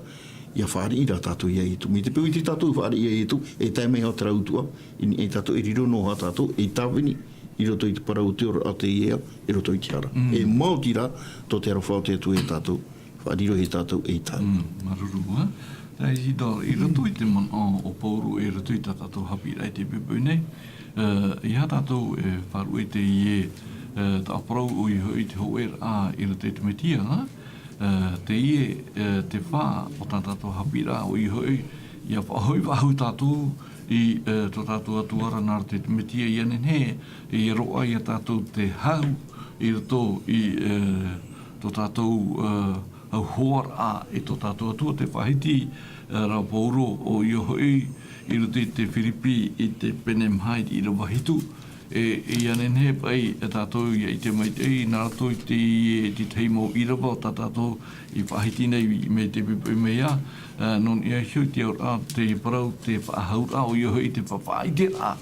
ʻia fāriʻi rā tātou ia Ietu. Mai te peu ʻite tātou e fāriʻi ia Ietu, e tae mai hoʻi terā utuʻa, i niʻa ia tātou e riro noa hoʻi tātou, e tāvini, i roto i te parau o te ora, ʻo tei ea, i roto i te hara. Mm. E maoti rā, tō te aroha o te Atua ia tātou, faʻarirohia tātou ei tāuʻa. Mm, māuruuru, ā. Taihi Dor, i roto i te manaʻo o Pauro, i roto i tā tātou haʻapiʻiraʻa i teie poʻipoʻi nei, ʻEiaha tātou e faʻaruʻe i teie taʻo parau ʻoia hoʻi te hōʻēraʻa i roto i te Mesia, teie te fā o tā tātou haʻapiʻiraʻa ʻoia hoʻi, ʻia faʻahoʻi faʻahou tātou i tō tātou Atua ra nā roto i te Mesia ʻia nehenehe e roaʻa ia tātou te hau i roto i tō tātou hau hoaraʻa i tō tātou Atua. Tē faʻahiti ra Paulo ʻoia hoʻi i roto i te Firipi i te pene maha i te ʻīrava hitu. E ʻia nehenehe paʻi tātou ʻia ʻite maitaʻi nā roto i te, i te tahi mau ʻīrava tā tātou i faʻahiti nei mai te pipi mai ā, nō niʻa iho i te auraʻa, te parau, te faʻahauraʻa ʻoia hoʻi te faʻaʻiteraʻa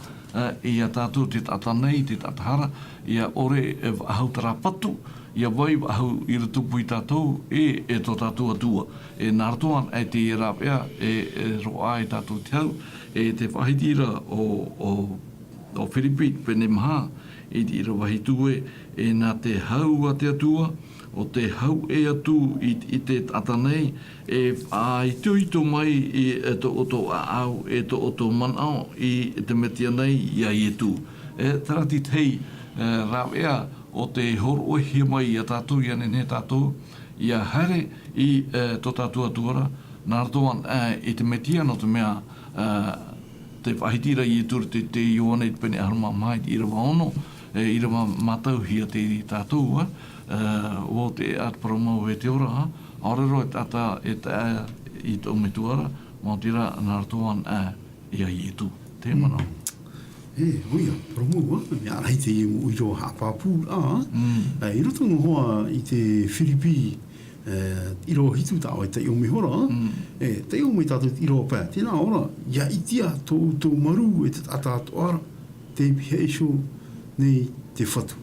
ia tātou te taʻata nei, te taʻata hara, ʻia ʻore e faʻahou terā patu, ʻia vai faʻahou i rotopū ia tātou e, e tō tātou Atua. E nā roto anaʻe i teie rāveʻa e, e roaʻa ia tātou te hau, e tē faʻahiti ra ʻo, ʻo, ʻo Firipi pene maha i te ʻīrava hitu ē, e nā te hau a te Atua, ʻo tē hau ʻē atu i, i te taʻata nei, e faʻaitoito mai i tō ʻoutou ʻāʻau, e tō ʻoutou manaʻo i te Mesia nei, ia Ietu. E terā te tahi rāveʻa ʻo tē hōroʻahia mai ia tātou, ʻia nehenehe tātou ʻia haere i tō tātou Atua ra, nā roto anaʻe i te Mesia, nō te mea tē faʻahiti ra Ietu i te, te Ioane i te pene ʻahuru mā maha i te ʻīrava ono, e ʻīrava mātauhia teie ia tātou, ā, ʻo te ʻāparau mau e te ora, ā, ʻaore roa e taʻata e tae i tō Metua ra, maoti rā nā roto anaʻe ia Ietu. Te manaʻo. E, ʻoia, parau mau, ā, mea rahi teie mau ʻīrava haʻapāpūraʻa, ā, i roto noa i te Firipi, e, ʻīrava hitu taʻo e taiʻo mai hoʻi ra, e, taiʻo mai tātou te ʻīrava pae. Tē nā ʻō ra, ʻia ʻitea tō ʻoutou marū e te taʻata atoʻa ra, tei pihaʻi iho nei te Fatu.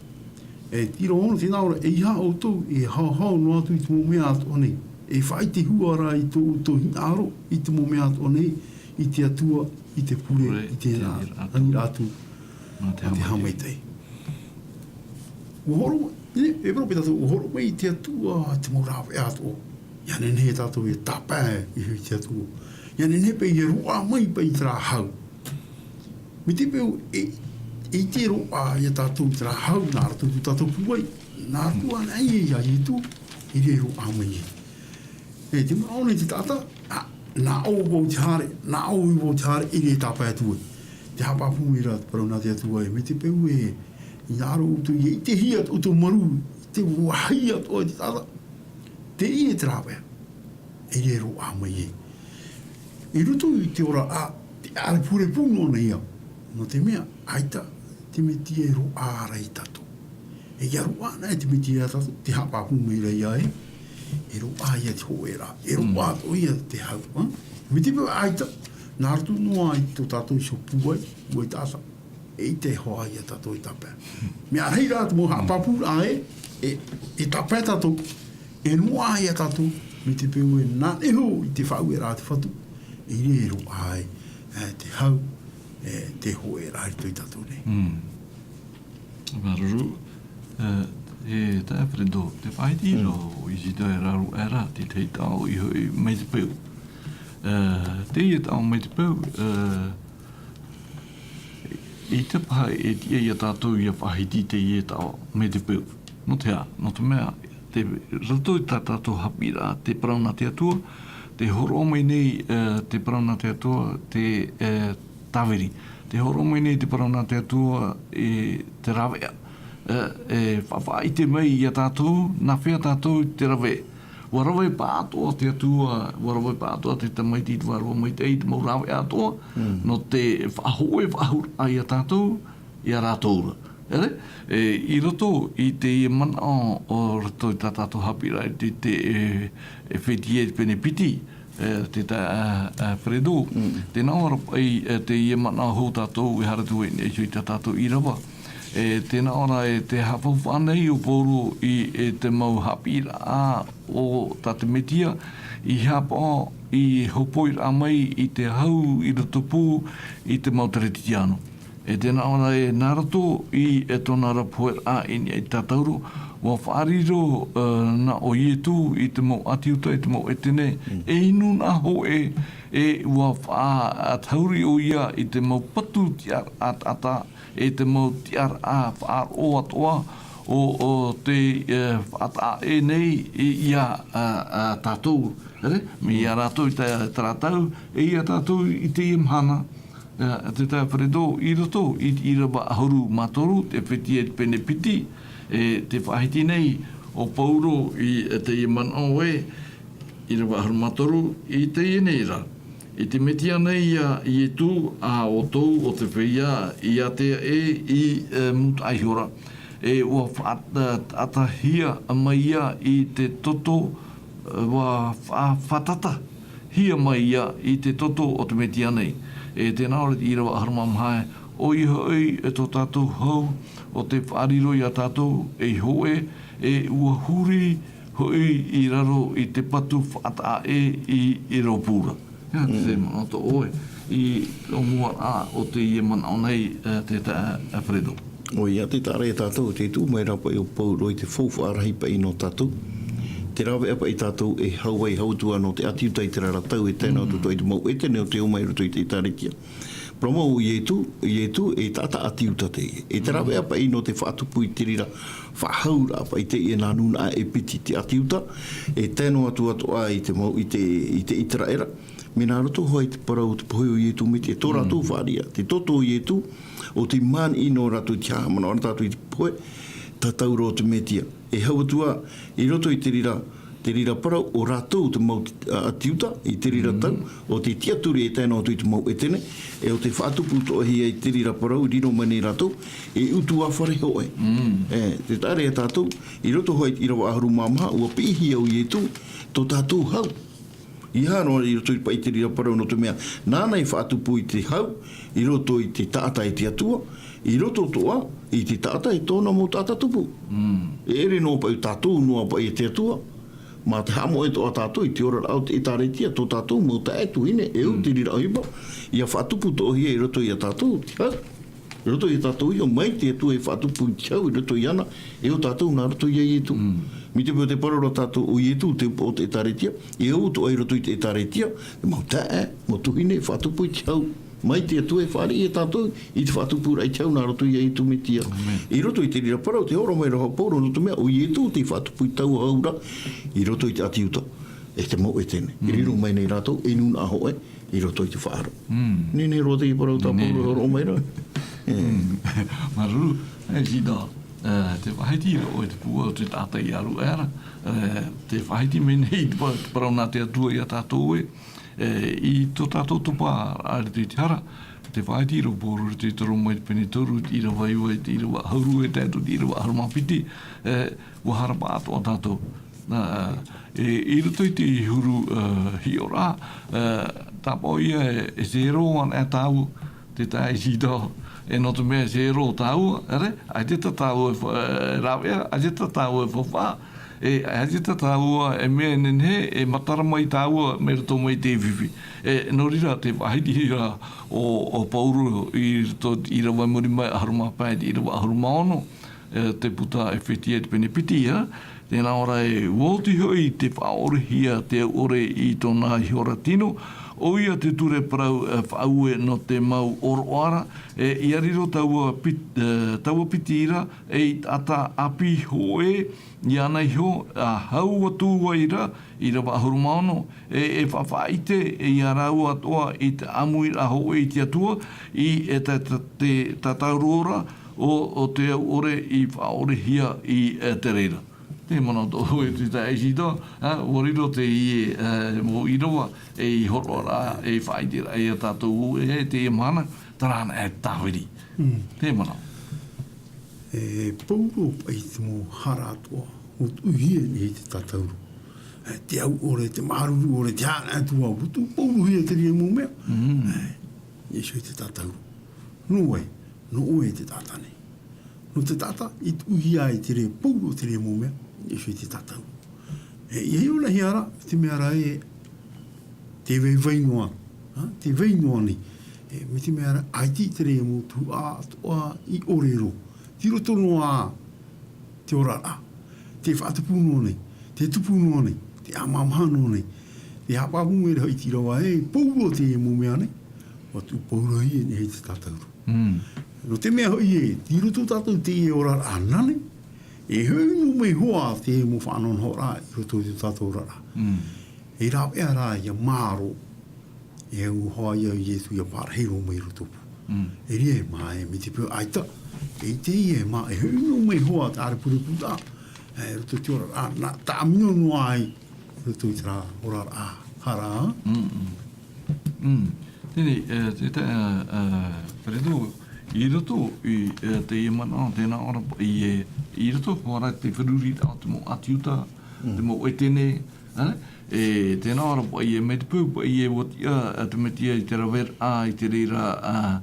E, ʻīrava ono, tē nā ʻō ra, ʻeiaha ʻoutou e haohao noa atu i te mau mea atoʻa nei. E faʻaʻite hua ra i tō ʻoutou hinaʻaro i te mau mea atoʻa nei, i te Atua, i te pure, i te aniraʻa atu. Nā te haʻamaitaʻi. Ua hōroʻa, e, e parau paʻi tātou, ua hōroʻa mai te Atua te mau rāveʻa atoʻa. ʻIa nehenehe tātou e tāpae i te Atua. ʻIa nehenehe paʻi e roaʻa mai paʻi terā hau. Mai te peu e, e ʻite roa ia tātou terā hau, nā roto i tō tātou pūai, nā roto anaʻe ia Ietu, e roaʻa mai ai. E te manaʻo nei te taʻata, ā, nā ʻō vau te haere, nā ʻō vau te haere, e tāpae atu ai. Te haʻapāpū mai ra te parau nā te Atua ē, mai te peu ē, hinaʻaro ʻoutou ʻia ʻitehia tō ʻoutou marū, te vāhi atoʻa te taʻata, teie te rāveʻa e roaʻa mai ai. I roto i te ora, ā, te ʻārepurepu noa nei ā, nō te mea, ʻaita te Mesia e roaʻa ra ia tātou. E ʻia roaʻa anaʻe te Mesia ia tātou, te haʻapāpū mai ra ia ē, e roaʻa ia te hōʻēraʻa, e roaʻa atoʻa ia te hau, ā? Mai te peu ʻaita, nā roto noa i tō tātou iho pūai, pūai taʻata, e ʻite hoʻi ia tātou e tāpae. Mea rahi rā te mau haʻapāpūraʻa ē, e, e tāpae tātou, e noaʻa ia tātou, mai te peu e nā nehenehe i te faʻaueraʻa a te Fatu, e roaʻa ai, e, te hau, e, te hōʻēraʻa i roto ia tātou nei. Mm. Māuruuru, e, e taeaʻe Fredo, tē faʻahiti ra ʻo Isidora e raro aʻera, te tahi taʻo ʻoia hoʻi mai te peu. E, teie taʻo mai te peu, e, ʻaita paha e tiʻa ia tātou ʻia faʻahiti teie taʻo mai te peu. Nō te aha, nō te mea, tei roto i tā tātou haʻapiʻiraʻa, te parau nā te Atua, tē hōroʻa mai nei, e, te parau nā te Atua, te, e, tāviri. Tē hōroʻa mai nei te parau nā te Atua, e, te rāveʻa. E, e fa-, faʻaʻite mai ia tātou, nā hea tātou i te rave. ʻUa rave pāʻatoʻa te Atua, ʻua rave pāʻatoʻa te Tamaiti i te Vārua Maitaʻi i te mau rāveʻa atoʻa, nō te faʻahōʻē faʻahou ia tātou, ia rātou ra. ʻEre, e, i roto i teie manaʻo o roto i tā tātou haʻapiʻiraʻa i te, te, e, e Efetia i te pene piti, e, te ta-, e, e, Fredo. Tē nā ʻō ra paʻi, e, teie manaʻo hou tātou e haere atu ai nei i tā tātou ʻīrava. E, tē nā ʻō ra e tē haʻafaufaʻa nei ʻo Paulo i, e, te mau haʻapiʻiraʻa o tā te Mesia, i haʻapaʻo, i hōpoiraʻa mai i te hau i rotopū i te mau Teretitiano. E tē nā ʻō ra e nā roto i, e tōna ra poheraʻa i niʻa i te tātauro, ua faʻariro, ā, nā ʻo Ietu i te mau ʻĀti Iuta, i te mau ʻētene, e inu nā hōʻē, e ua faʻatauri ʻoia i te mau patu tiʻaraʻa taʻata, e te mau tiʻaraʻa faʻaroʻo atoʻa o, o te, e, faʻataʻa ʻē nei i, ia, ā, ā, tātou. Ere? Mai ia rātou i tā, terā tau, e ia tātou i teie mahana, ā, te taeaʻe Fredo, i roto i te ʻīrava ʻahuru mā toru, te fētiʻi e te pene piti, e tē faʻahiti nei ō Pauro i, e teie manaʻo ē, ʻīrava ʻahuru mā toru, i teie nei rā. I te Metia nei ia Ietu, ā ʻoutou ʻo te feiā, i ātea ē i, e, mūtaʻa ihora. E ua faʻa-, e, taʻatahia mai ia i te toto, e, ua faʻa-, faʻatatahia mai ia i te toto o te Metia nei. E tēnā ʻoe te ʻīrava ʻahuru mā maha ē, ʻoia hoʻi, e tō tātou hau, ʻo tē faʻariro ia tātou, ei hōʻē, e ua huri hoʻi i raro i te patu faʻataʻa ʻē i, i Ropura. Ia, te manaʻo atoʻa ʻoe, i ō mua rā o teie manaʻo nei, e, te taeaʻe Fredo. ʻOia, tē taʻa ra ia tātou, tē tuʻu mai rā paʻi ʻo Pauro i te faufaʻa rahi paʻi nō tātou. Tē rāveʻa paʻi tātou e hau ai, hau atu ā nō te ʻĀti Iuta i terā ra tau, e tae noa atu atoʻa i te mau ʻētene o te ō mai i roto i te ʻĒtārētia. Parau mau ʻo Ietu, Ietu, e taʻata ʻĀti Iuta teie. E te rāveʻa paʻi nō te faʻatupu i te reira faʻahauraʻa paʻi teie nā nūnaʻa e piti te ʻĀti Iuta, e tae noa atu atoʻa i te mau, i te, i te ʻĪteraʻera. Mai nā roto hoʻi i te parau o te pohe o Ietu Metia, tō rātou fāriʻi, te toto o Ietu, ʻo tē māniʻi noa rātou i te haʻamanaʻo ra tātou i te pohe, tātauro o te Metia. E hau atu ā, i roto i te reira, te reira parau, ʻo rātou te mau, ā, ʻĀti Iuta, i te reira tau, ʻo tē tiʻaturi e tae noa atu i te mau ʻētene, e ʻo tē faʻatupu atoʻahia i te reira parau, i riro mai nei rātou, e ʻutuāfare hōʻē. E, tē taʻa ra ia tātou, i roto hoʻi i te ʻīrava ʻahuru mā maha, ua piʻihia ʻo Ietu, tō tātou hau. ʻEiaha noa i roto i paʻi te reira parau nō te mea, nāna i faʻatupu i te hau, i roto i te taʻata e te Atua, i roto atoʻa i te taʻata e tōna mau taʻata tupu. E ʻere noa paʻi tātou noa paʻi e te Atua, mā te haʻamoʻe atoʻa tātou i te oraraʻa o te ʻĒtārētia, tō tātou mau taeaʻe tuahine, e au te reira ʻohipa, ʻia faʻatupu atoʻahia i roto ia tātou, te hau. I roto ia tātou iho, mai te Atua e faʻatupu i te hau i roto iāna, e ʻo tātou nā roto ia Ietu. Mai te peu te parau ra tātou ʻo Ietu, te upoʻo o te ʻĒtārētia, e au atoʻa i roto i te ʻĒtārētia, e mau taeaʻe, mau tuahine, e faʻatupu i te hau. Mai te Atua e fāriʻi ia tātou i te faʻatupuraʻa i te hau nā roto ia Ietu Metia. I roto i te reira parau, tē hōroʻa mai ra hoʻi ʻo Pauro nō te mea, ʻo Ietu tei faʻatupu i taua hau ra, i roto i te ʻĀti Iuta, e te mau ʻētene. I riro mai nei rātou, e nūnaʻa hōʻē, i roto i te faʻaroʻo. Nehenehe roa teie parau tā Pauro e hōroʻa mai ra. Māuruuru, e Zidor, e, tē faʻahiti ra ʻoe i te pūai o te taʻata i ʻaru aʻera, e, tē faʻahiti mai nei i te pa-, te parau nā te Atua ia tātou ē, e, i tō tātou topa i roto i te hara, tē faʻahiti ra ʻo Pauro i te toru mai te pene toru, i te ʻīrava iva, i te ʻīrava ʻahuru, e tae atu i te ʻīrava ʻahuru mā piti, e, ua hara paʻatoʻa tātou. Nā, e, i roto i te huru, e, hiʻoraʻa, e, tāpaʻo ïa e, e zero ana e tāua, te taeaʻe Zidor, e nō te mea e zero tāua, ʻere, ʻaita tāua e fa-, e, rāveʻa, ʻaita tāua e faufaʻa, e, ʻaita tāua e mea e nehenehe, e matara mai tāua mai roto mai te fifi. E, nō reira, tē faʻahiti ra ʻo, ʻo Pauro i roto i te ʻīrava i muri mai, ʻahuru mā pae, i te ʻīrava ʻahuru mā ono, e, te puta Efetia i te pene piti, ā, tē nā ʻō ra ē, ʻua oti hoʻi tē faʻaʻorehia te au ʻore i tōna ihora tino, ʻoia te ture parau, e, faʻaue nō te mau ʻōroʻa ra, e, ʻia riro taua pit-, e, taua piti ra, ei taʻata ʻāpī hōʻē iāna iho, ʻa hau atu ai ra, ʻīrava ʻahuru mā ono, e, e faʻaʻite, e, ia rāua atoʻa i te ʻāmuiraʻa hōʻē i te Atua, i, e, te, te, te tātauro ra, ʻo, ʻo te au ʻore i faʻaʻorehia i, e, te reira. Te manaʻo atoʻa ʻoe te taeaʻe Zidor, ā, ʻua riro teie, e, mau ʻīrava, ei hōroʻaraʻa, ei faʻaʻiteraʻa ia tātou, e, teie mahana, terā anaʻe e tāviri. Te manaʻo. E Pauro paʻi te mau hara atoʻa, ʻua tuʻuhia nei te tātauro. E, te au ʻore, te māuruuru ʻore, te haʻaʻatu ā, ʻua tuʻu paurohia te reira mau mea. E, ʻia iho i te tātauro. Nō vai, nō ʻoe te taʻata nei. Nō te taʻata i tuʻuhia ai te reira paurohia te reira mau mea, ʻia iho i te tātauro. E, ʻia hiʻoraʻahia ra, te mea ra ē, tē vai noa, ā, tē vai noa nei. E, mai te mea ra, ʻaita i te reira mau tuhaʻa atoʻa i ʻōrero. Tei roto noa te oraraʻa. Te faʻatupu noa nei, te tupu noa nei, te ʻāmahamaha noa nei, te haʻapaʻo mai ra hoʻi te ʻīrava e pou roa teie mau mea nei, ʻua tuʻu pauroa ia nei hei te tātauro. Nō te mea hoʻi ē, tei roto tātou teie oraraʻa nā nei, e hoʻi noa mai hoʻi teie mau faʻanahonahoraʻa i roto i tō tātou oraraʻa. E rāveʻa rā ʻia mārō, e au hoʻi ia Iesu ʻia parahi roa mai i roto pū. E riro mai mai te peu ʻaita, e teie mā, e hoʻi noa mai hoʻi te ʻārepurepu tā, e roto i te oraraʻa, nā, tāʻamino noa ai, i roto i terā oraraʻa, hara. Teie, e, te, te, e, e, Peretu, i roto i, e, teie manaʻo, tēnā ʻō ra paʻi ē, i roto hoʻi ra te feruriraʻa o te mau ʻĀti Iuta, te mau ʻētene, e, e, tēnā ʻō ra paʻi ē, mai te peu paʻi ē, ʻua tiʻa, e, te Mesia i te raveraʻa, i te reira, a,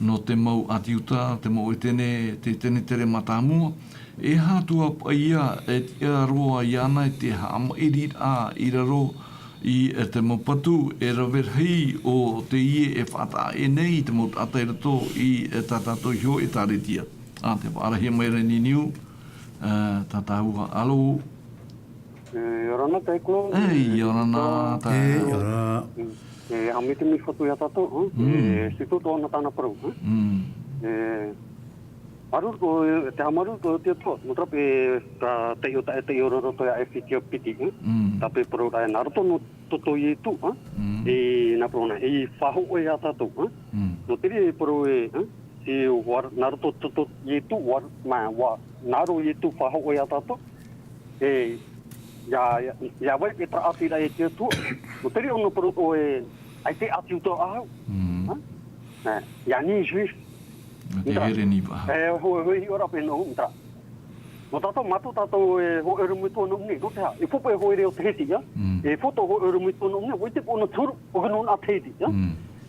nō te mau ʻĀti Iuta, te mau ʻētene, te ʻētene tere mātāmua, e aha atu ā paʻi ā, e tiʻa roa iāna i te haʻamaʻiriraʻa i raro i, e, te mau patu, e rave rahi o teie e faʻataʻa nei i te mau taʻata i roto i, e, tā tātou iho ʻĒtārētia. A, tē faʻaarahia mai ra nei niu, e, tā tāua, alo. E, ʻia ora na, Tae Claude. E, ʻia ora na, Tae. E, ʻia ora. E, haʻamaitaʻi mai fatu iā tātou, e, e, tei tō tāna parau, e. E, Māuruuru, e, te haʻamāuruuru i te Atua, nō te reira paʻi, tā te ʻō, tā te ʻō roto ia Efetia piti, e? Tā paʻi parau ra, nā roto nō tō, tō Ietu, e? E, nā parau nā, e faʻahoʻi ia tātou, e? Nō te reira e parau ē, e? Te ʻoaʻoa, nā roto tō, tō Ietu, ʻoaʻoa, mā, ʻoaʻoa, nā roto Ietu faʻahoʻi ia tātou, e, ʻia, ʻia, ʻia vai paʻi terā ʻāti ra e te Atua, nō te reira ʻōna parau ē, ʻaita e ʻĀti Iuta ʻaʻau, e? E, ʻia ni juif. Nō te here nei paʻi. E, hō, hō, hiʻo ra paʻi nō, nō terā. Nō tātou, mātou tātou e hōʻē ʻorometua nō ʻō nei, nō te aha, e poʻipoʻi hōʻē reo Tahiti, ā? E poto hōʻē ʻorometua nō ʻō nei, ʻua ʻite paʻi ʻōna te huru, ʻo te nūnaʻa Tahiti, ā?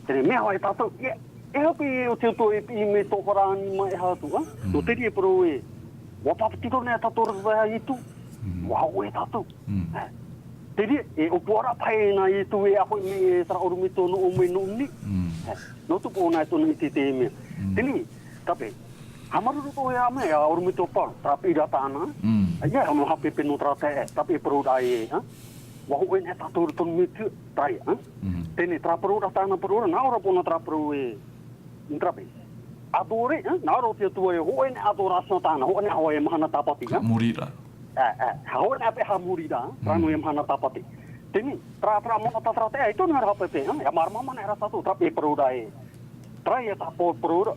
Te reira mea hoʻi tātou, e, e hope e ʻo te Atua e piʻi mai tō Farāni mai e aha atu, ā? Nō te reira e parau ē, ʻua pāpetito nei tātou roto ia Ietu, ʻua hoʻi tātou. Te reira, e ʻōpuaraʻa paʻi nā Ietu e hoʻi mai e terā ʻorometua nō ʻō mai nō ʻō nei. Nō te poʻo nā e tōna i te, te mea. Teie, tāpaʻi, haʻamāuruuru atoʻa ia mai, ia ʻorometua Paul, terā piʻiraʻa tāna. Ia, ʻia haʻapeʻe nō terā taeaʻe, tāpaʻi e parau ra ē, ā? ʻUa hōʻē nei tātou roto nō Mesia, terā ïa, ā? Teie, terā parau ra tāna parau ra, nā ʻō ra paʻi nō terā parau ē, nō terā paʻi. Adoré, ā? Nā ʻō ra te Atua ē, hōʻē nei adoration tāna, hōʻē nei hoʻi e mahana tāpati, ā? Haʻamoriraʻa. Ā, ā, hōʻē nei paʻi haʻamoriraʻa, terā noa e mahana tāpati. Teie, terā, terā manaʻo tā terā taeaʻe, e tōna haʻapeʻe, ā? ʻIa māramarama nei ra tātou, terā paʻi parau ra ē. Terā ïa tā Paul parau ra.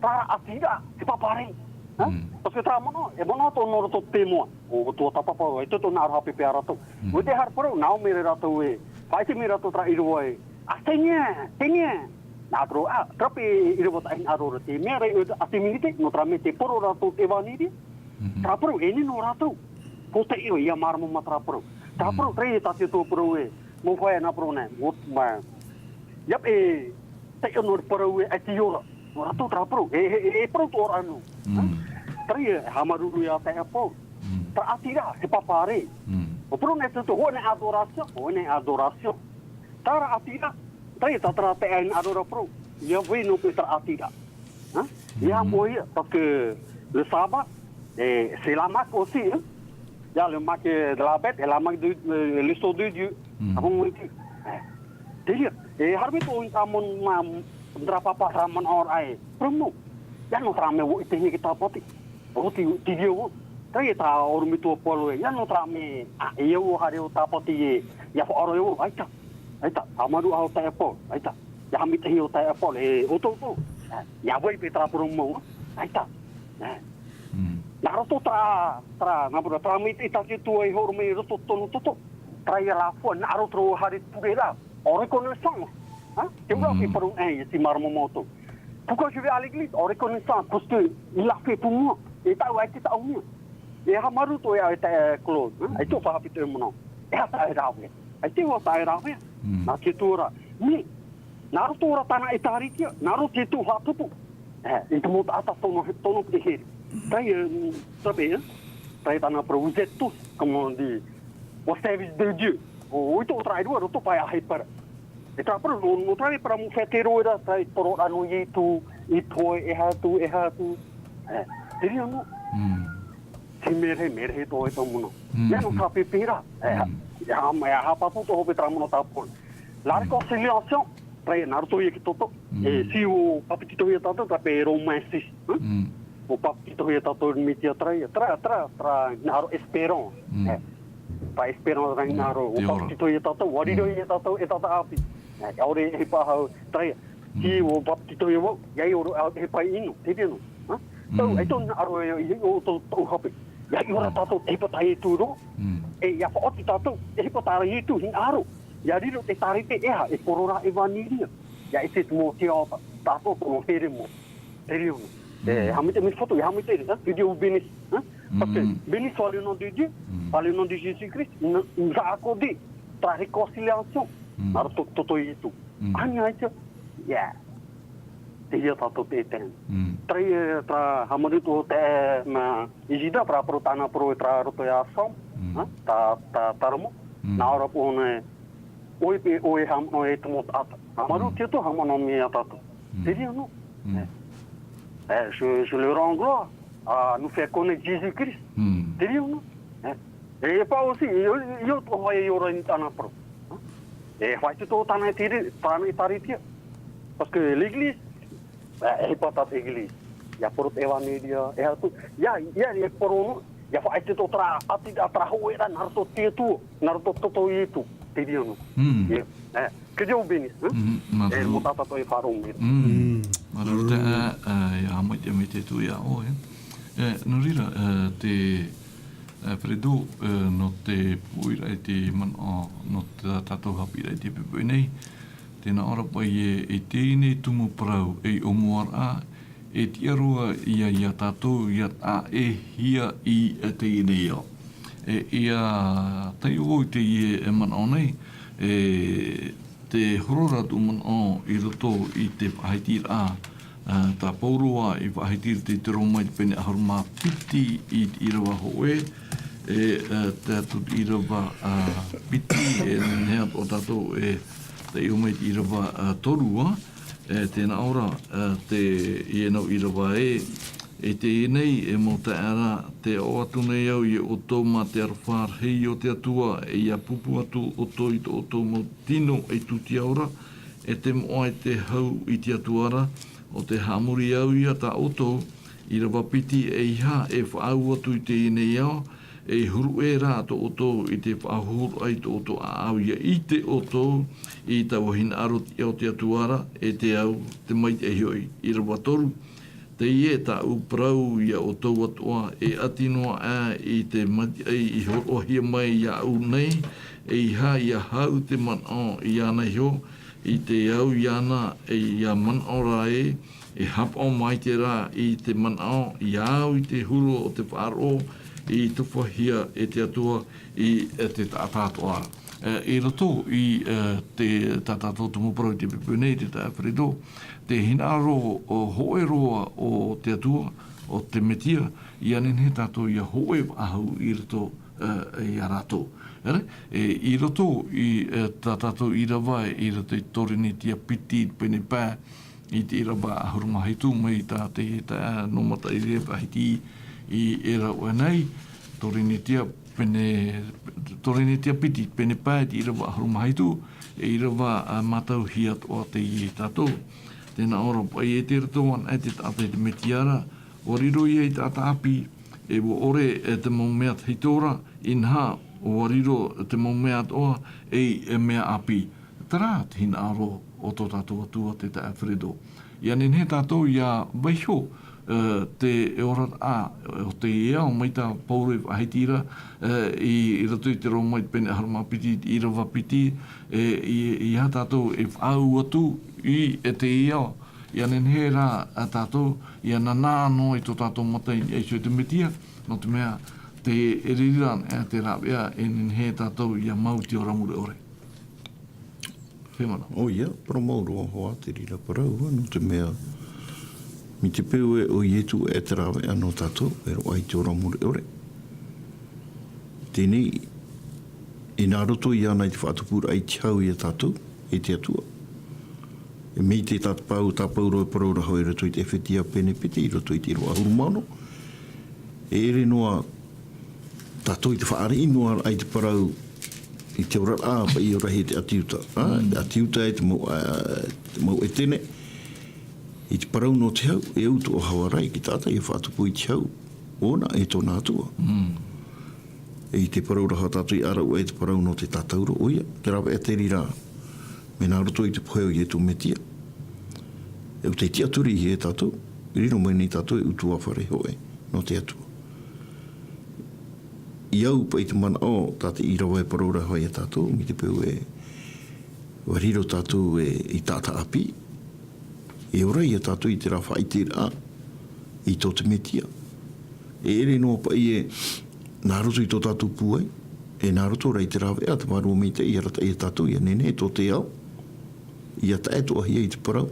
Terā ʻātiraʻa, c'est pas pareil. Ā? Parce que terā manaʻo, e manaʻo atoʻa nō roto te moa. ʻO, ʻo tō tāpapa, e tō, tōna haʻapeʻe ia rātou. ʻUa ʻite haere parau, nā ʻō mai ra rātou ē. Faʻaʻite mai rātou terā ʻīrava ē. Ah, Seigneur, Seigneur. Nā parau, ah, terā paʻi ʻīrava tā ʻoia i ʻaro ra, te mea ra, ʻo te, ah, te miniti, nō terā mea tē poro rātou te ʻevaneria. Terā parau, e nehenehe nō rātou. Pō te ʻio, ʻia māramarama terā parau. Terā parau, terā ïa tā te Atua parau ē. Mau fāʻi nā parau nei. Mau, mau. Yep, e, taiʻo nō te parau ē, ʻaita i ora. Nō rātou terā parau, e, e, e, e parau atoʻa ra nō. Terā ïa, haʻamāuruuru ia taeaʻe Paul. Terā ʻātiraʻa, c'est pas pareil. ʻUa parau nei te Atua, hōʻē nei adoration, hōʻē nei adoration. Terā ʻātiraʻa, terā ïa tā terā taeaʻe i ʻaro ra parau. ʻIa vai noa paʻi terā ʻātiraʻa. Hein? ʻIa haʻamoʻehia, parce que le sabbat, eh, c'est la Pâque aussi, hein? Il y a le Pâque de la bête et la Pâque de, euh, le sang de Dieu. Avant, on dit, eh, te reira, e haere mai tō ʻoe i tā mō, mā, terā pāpā, terā manaʻo ra ē. Parau mau. ʻIa nō terā mea ʻua ʻitehia e te tāpati. Oti, te reira ʻo. Terā ïa tā ʻorometua Paul ē. ʻIa nō terā mea, ah, e au ʻo haere ʻo tāpati ē. ʻIa faʻaroʻo e au, ʻaita. ʻAita, haʻamāuruuru ʻo taeaʻe Paul, ʻaita. ʻIa haʻamaitaʻi ʻo taeaʻe Paul, e, ʻo tō, ʻo tō. ʻIa vai paʻi terā parau mau, ʻaita. E. Nā roto terā, terā, nā parau, terā maitaʻi tā te Atua i hōroʻa mai i roto tōna toto. Terā ïa la foi, nā roto terā haere pure ra. En reconnaissance. Hein? Te mea paʻi parau nei, e tē māramarama ʻoutou. Pourquoi je vais à l'église? En reconnaissance, parce que il a fait pour moi. E tāʻu, ʻaita tāʻu mea. E haʻamāuruuru atoʻa ia e taeaʻe Claude, hein? ʻAita e faʻaʻite i te manaʻo. E aha tā e rāveʻa? ʻAita e aha tā e rāveʻa? Nā te Atua ra. Mea, nā roto ra tāna ʻĒtārētia, nā roto te Atua faʻatupu. E, i te mau taʻata tōna, tōna paʻi here. Terā ïa, mm, terā paʻi, hein? Terā ïa tāna parau, vous êtes tous, comme on dit, au service de Dieu. ʻO, ʻoe atoʻa terā e rua, roto paʻi ia Hepera. E terā parau, nō, nō terā e parau mau fētero ra, terā e parau ra nō Ietu, i pohe, e aha atu, e aha atu. E, te reira nō. Te mea rahi, mea rahi tō e tō mono. Mm. Ia nō tā pēpē rā. E, mm. Ia, ia, haʻapāpū tō hope terā mono tāpura. La réconciliation, terā ia nā roto ia ki toto. Mm. E, si ʻua papetitohia tātou, terā pē Romains six, hein? Mm. ʻUa papetitohia tātou i te Metia terā ia, terā, terā, terā, hinaʻaro espérons. Mm. E, tā espérons terā hinaʻaro, mm, ʻua papetitohia tātou, ʻua riro ia tātou e taʻata ʻāpī. E, ʻaore e pāhau, terā ia. Mm. Si ʻua papetitohia vau, ʻia ʻore au e paʻi ʻino, te reira nō. Ha? Tau, mm, e tō hinaʻaro e, e, o tō, tō hape. ʻIa ora tātou te ʻohipa tā Ietu roa. Mm. E ʻia faʻaoti tātou, te ʻohipa tā Ietu hinaʻaro. ʻIa riro te fārerei e aha, e poro rā ʻevanelia. ʻIa ʻite te mau teata, tātou te mau here mau. Te reira nō. E, mm, haʻamaitaʻi mai te fatu, ʻia haʻamaitaʻi, hein, que Dieu vous bénisse, hein. Parce que, mm, béni soit le nom de Dieu, mm, par le nom de Jésus-Christ, nous, nous a accordé la réconciliation. Mm. Nā roto tō Ietu. Mm. Ani ai te, yeah. Te hia tātou te ten. Mm. Terā, e, terā, haʻamaitaʻi tō te, ma, Isida, terā poro tāna poro e terā roto ia Psalm, mm, ha? Tā, tā, tā Roma. Mm. Nā ʻō ra pō nei, ʻoe pē, ʻoe haʻamanaʻo e te mau taʻata. Haʻamanaʻo, mm, te Atua, haʻamanaʻo mai ia tātou. Mm. Te reira nō. Mm. E, e, je, je le rends gloire à nous faire connaître Jésus-Christ. Mm. Te reira nō. E, e, e pā aussi, i, i, i o tō vai e ora i tāna poro. E, vai te tō tāna e te re, tāna e tāretia. Parce que l'église, e, e pā tā te église. ʻIa poro te ʻevanelia, e atu. ʻIa, ʻia, e poro nō, ʻia faʻaʻite tō terā, ʻati, terā hōʻē ra, nā roto te Atua, nā roto tō, tō Ietu, te reira nō. Mm. E, e, que Dieu vous bénisse, hein? Mm, e, māuruuru. Mo tātou e faʻaroʻo mai. Mm. Mm. Māuruuru te, e, e, ʻia haʻamaitaʻi mai te Atua ia ʻoe. E, nō reira, e, te, e, Fredo, e, nō te poʻiraʻa i te manaʻo, nō tā tātou haʻapiʻiraʻa i te poʻipoʻi nei, tē nā ʻō ra paʻi ē, e teie nei tumu parau, ei ʻōmuaraʻa, e tiʻa roa ia, ia tātou, ʻia taʻehia i, e, teie nei ao. E, ʻia taiʻo i teie, e, manaʻo nei, e, tē horo ra tō manaʻo i roto i te faʻahitiraʻa, e, tā Pauroa i faʻahiti i te, te Roma i te pene ʻahuru mā piti i te ʻīrava hōʻē, e, e, tae atu i te ʻīrava, e, piti, e, nehenehe atoʻa tātou e taiʻo mai i te ʻīrava, e, toru, ā, e, tē nā ʻō ra, e, te, i ēnā ʻīrava ē, e teie nei, e mau taeaʻe, tē aʻo atu nei au ia ʻoutou mā te aroha rahi o te Atua, e ʻia pūpū atu ʻoutou i tō ʻoutou mau tino e tūtia ora, e te moʻa e te hau i te Atua ra, ʻo tē haʻamori au ia tā ʻoutou, ʻīrava piti, ʻeiaha e faʻaau atu i teie nei ao, e huru ʻē rā tō ʻoutou i te faʻahouraʻa i tō ʻoutou ʻāʻau ʻia ʻite ʻoutou i taua hinaʻaro tiʻa o te Atua ra, e te au, te maitaʻi hoʻi. ʻĪrava toru, teie tāʻu parau ia ʻoutou atoʻa, e ʻati noa aʻe i te maitaʻi i hōroʻahia mai iāʻu nei, ʻeiaha ʻia hau te manaʻo iāna iho, i te au iāna, e ʻia manaʻo rā ē, e haʻapaʻo maitaʻi rā i te manaʻo, iā au i te huru o te faʻaroʻo, i tupuhia e te Atua i, e, te taʻata atoʻa ra. E, i roto i, e, te, tā tātou tumu parau i te poʻipoʻi nei, te taeaʻe Fredo, te hinaʻaro, ā, hōʻē roa o te Atua, o te Metia, ʻia nehenehe tātou ʻia hōʻē faʻahou i roto, e, ia rātou. E, e, i roto i, e, tā tātou ʻīrava, i roto i Torinetia piti, pene pae, i te ʻīrava ʻahuru mā hitu mai tā te, tā nō Mataʻi e faʻahiti i, i rāveʻa nei, Torinetia pene, Torinetia piti, pene pae, te ʻīrava ʻahuru mā hitu, e ʻīrava, ā, mātauhia atoʻa teie ia tātou. Tē nā ʻō ra paʻi ē, tei roto anaʻe te taʻata i te Metia ra, ʻua riro ia ei taʻata ʻāpī, e ʻua ʻore, e, te mau mea tahito ra, inaha, ʻua riro te mau mea atoʻa, ei, e, mea ʻāpī. Terā te hinaʻaro o tō tātou Atua, te taeaʻe Fredo. ʻIa nehenehe tātou ʻia vaiiho, e, te, e oraraʻa, e, o te ao mai tā Paulo i faʻahiti ra, e, i, i roto i te Roma i te pene ʻahuru mā piti, i te ʻīrava piti, e, i, ʻeiaha tātou e faʻaau atu i, e te ao, ʻia nehenehe rā, ā, tātou, ʻia nānā noa i tō tātou mata i niʻa iho i te Metia, nō te mea, te reira, e, te rāveʻa, e nehenehe tātou ʻia mau i te ora mure ʻore. Fēmana. ʻOia, parau mau roa hoʻi te reira parau, ā, nō te mea, mai te peu ē ʻo Ietu e te rāveʻa nō tātou, e roaʻa i te ora mure ʻore. Teie nei, e nā roto iāna i te faʻatupuraʻa i te hau ia tātou, e te Atua. E mai te tāpau, tāpau roa e parau ra hoʻi i roto i te ʻEfetia pene piti, i roto i te ʻīrava ʻahuru mā ono. E ʻere noa Tātou i te fāriʻi noa raʻa i te parau, i te oraraʻa paʻi e ora ai te ʻāti Iuta, ā, te ʻāti Iuta e te mau, ā, te mau ʻētene, i te parau nō te hau, e au tō Hawa ra i te taʻata ʻia faʻatupu i te hau, ʻōna e tōna Atua. E i te parau ra hoʻi tātou i ʻaraʻu ai te parau nō te tātauro, ʻoia, te rāveʻa te reira, mea nā roto i te pohe o Ietu Metia. E au tei tiʻaturihia e tātou, riro mai nei tātou e ʻutuāfare hōʻē nō te Atua. I au paʻi te manaʻo, tā te ʻīrava e parau ra hoʻi ia tātou, mai te peu e, ʻua riro tātou e, i taʻata ʻāpī. E ora ia tātou i terā faʻaʻiteraʻa, i tō te Metia. E ʻere noa paʻi e, nā roto i tō tātou pūai, e nā roto rā i te rāveʻa, te Vārua Maitaʻi, ʻia arataʻi ia tātou, ʻia nehenehe tō te ao, ʻia taʻatoʻahia i te parau,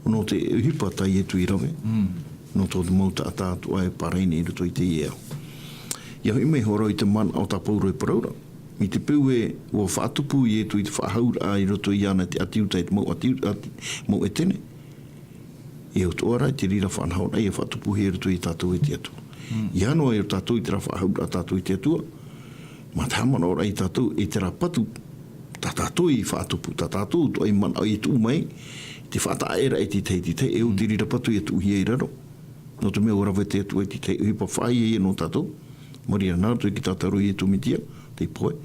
nō te ʻohipa tā Ietu i rave, nō tō te mau taʻata atoʻa e pārahi nei i roto i teie ao. ʻIa hoʻi mai hoʻi rā i te manaʻo tā Pauro e parau ra, i te peu e, ʻua faʻatupu Ietu i te faʻahauraʻa i roto iāna te ʻāti Iuta e te mau ʻāti, ʻāti, mau ʻētene. E au atoʻa rā i te reira faʻanahoraʻa ʻia faʻatupuhia i roto ia tātou e te Atua. ʻIa noa ia tātou i terā faʻahauraʻa tātou i te Atua, mā te haʻamanaʻoraʻa ia tātou e terā patu, tā tātou i faʻatupu, tā tātou atoʻa i manaʻo e tuʻu mai, te faʻataʻaʻēraʻa i te tahi, te tahi, e au te reira patu ʻia tuʻuhia i raro. Nō te mea ʻua rave te Atua i te tahi ʻohipa faʻahiahia nō tātou, mai reira nā roto i te tātauro Ietu Metia, te pohe,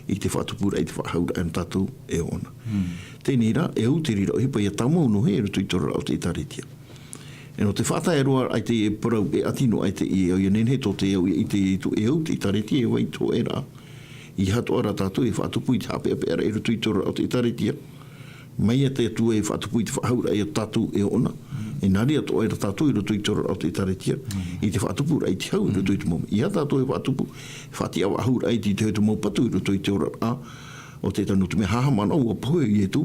i te faʻatupuraʻa, i te faʻahauraʻa nō tātou e ʻōna. Teie rā, e au te reira ʻohipa ʻia tāmau noa hia i roto i te oraraʻa o te ʻĒtārētia. E nō te faʻatae roa ai teie parau e ʻati noa ai teie ao, ʻia nehenehe tō te ao ʻia ʻite ia Ietu, e au te ʻĒtārētia e vai i te hōʻēraʻa. ʻEiaha atoʻa rā tātou e faʻatupu i te haʻapeʻapeʻaraʻa i roto i te oraraʻa o te ʻĒtārētia. Mai ia te Atua e faʻatupu i te faʻahauraʻa ia tātou e ʻōna. E nā reira atoʻa rā tātou i roto i te oraraʻa o te ʻĒtārētia. I te faʻatupuraʻa i te hau i roto i te mau mea. ʻEiaha tātou e faʻatupu, e faʻatiʻa faʻahauraʻa i te, te mau patu i roto i te oraraʻa o te ʻĒtārētia, nō te mea haʻamanaʻo ʻua pohe Ietu,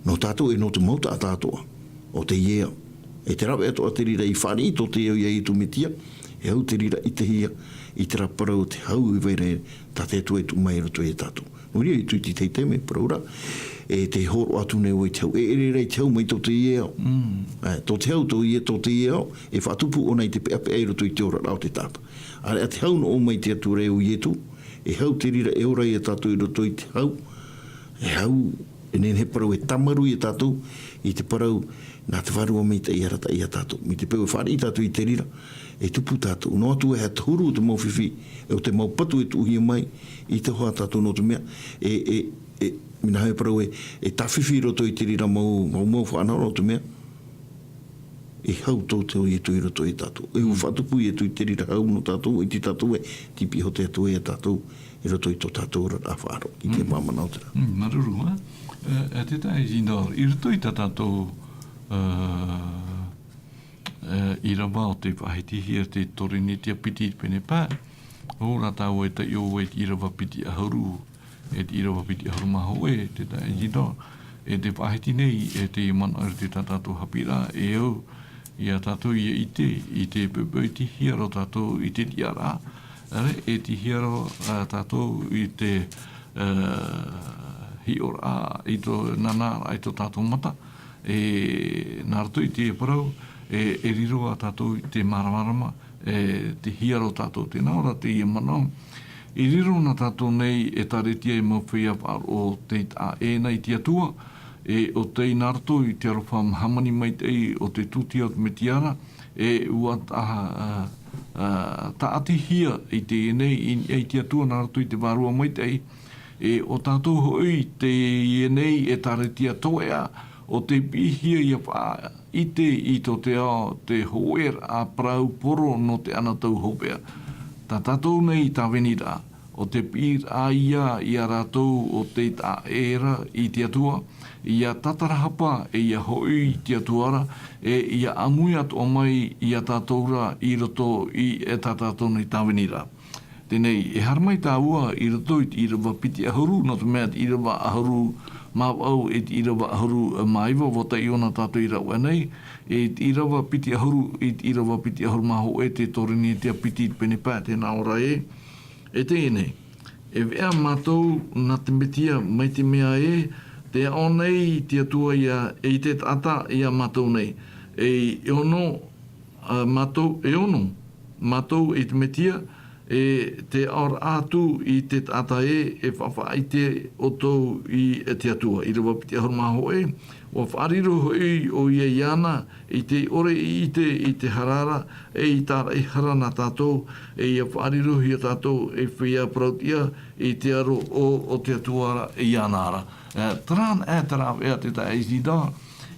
nō tātou e nō te mau taʻata atoʻa o teie ao. E te rāveʻa atoʻa te reira i fāriʻi tō te ao ia Ietu Metia, e au te reira ʻitehia i terā parau o te hau i vai ra tā te Atua e tuʻu mai i roto ia tātou. Nō reira Ietu i te tahi taime e parau ra, e tē hōroʻa atu nei vau i te hau, e ʻere rā i te hau mai tō teie ao. E, tō te hau, tō ia, tō teie ao, e faʻatupu ʻōna i te peʻapeʻa i roto i te oraraʻa o te taʻata. ʻĀreʻa te hau nō ʻō mai te Atua ra e au Ietu, e hau te reira e ora ia tātou i roto i te hau, e hau, e nehenehe parau e tāmarū ia tātou, i te parau, nā te Vārua Maitaʻi e arataʻi ia tātou. Mai te peu e fāriʻi tātou i te reira, e tupu tātou. Noa atu e hā te huru o te mau fifi, e o te mau patu e tuʻuhia mai, i te hōʻē tātou nō te mea, e, e, e, mea nā hea e parau e, e tāfifi i roto i te reira mau, mau, mau faʻanahoraʻa nō te mea, e hau tō te ao Ietu i roto ia tātou. E ʻua faʻatupu Ietu i te reira hau nō tātou, ʻua ʻite tātou ē, tei piʻi iho te Atua ia tātou, i roto i tō tātou oraraʻa faʻaroʻo, i te māmāna o te rā. Mm, māuruuru, ā. E, e te taeaʻe Junior, i roto i tā tātou, ā, ā, ʻīrava o tei faʻahitihia te Torinetia piti pene pae, ʻo rā tāua e taiʻo i te ʻīrava piti ʻahuru, e te ʻīrava piti ʻahuru mā hōʻē, te taeaʻe Junior, e tē faʻahiti nei, e te manaʻo i roto i tā tātou haʻapiʻiraʻa, e au, ia tātou ʻia ʻite, i te poʻipoʻitihia ra tātou i te tiʻaraʻa, ʻaore, e tihia ra, ā, tātou i te, ā, hiʻoraʻa, i tō, nānāraʻa i tō tātou mata, e, nā roto i te parau, e, e riro ā tātou i te māramarama, e, tihia ra tātou. Tēnā ora teie manaʻo, i riro na tātou nei ʻĒtārētia e mau feiā faʻaroʻo tei taʻa ʻē na i te Atua, e, ʻo tei nā roto i te aroha hāmani maitaʻi o te tūtia o te Metia ra, e, ʻua taʻa, ā, ā, tāʻatihia i teie nei, i, i te Atua nā roto i te Vārua Maitaʻi, e, ʻo tātou hoʻi teie nei ʻĒtārētia toeʻa, ʻo tei piʻihia ʻia faʻaʻite i tō te ao te hōʻēraʻa parau poro nō te anotau hopeʻa. Tā tātou nei tāviniraʻa, ʻo te piʻiraʻa ia, ia rātou ʻo tei taʻa ʻē ra i te Atua, ʻia tatarahapa, e ʻia hoʻi i te Atua ra, e ʻia ʻāmui atoʻa mai ia tātou ra i roto i, e tā tātou nei tāviniraʻa. Teie, e haere mai tāua i roto i te ʻīrava piti ʻahuru, nō te mea te ʻīrava ʻahuru mā vaʻu e te ʻīrava ʻahuru mā iva, ʻua taiʻo na tātou i rāveʻa nei, e te ʻīrava piti ʻahuru, i te ʻīrava piti ʻahuru mā hōʻē, te Torinetia piti pene pae, tēnā ora ē, e teie nei. E veʻa mātou nā te Metia, mai te mea ē, tē aʻo nei te Atua ia, e i te taʻata ia mātou nei. E, e ono, ā, mātou, e ono, mātou i te Metia, E te ʻaoraʻa atu i te taʻata ē, e faʻaʻite ʻoutou i te Atua. ʻĪrava piti ʻahuru mā hōʻē, ʻua faʻariro hoʻi ʻoia iāna i te ʻore i ʻite i te hara ra, e i tāraʻehara nā tātou, e ʻia faʻarirohia tātou ei feiā parauʻtiʻa i te aro o, o te Atua iāna ra. E, terā, e, te rāveʻa te taeaʻe Isidore,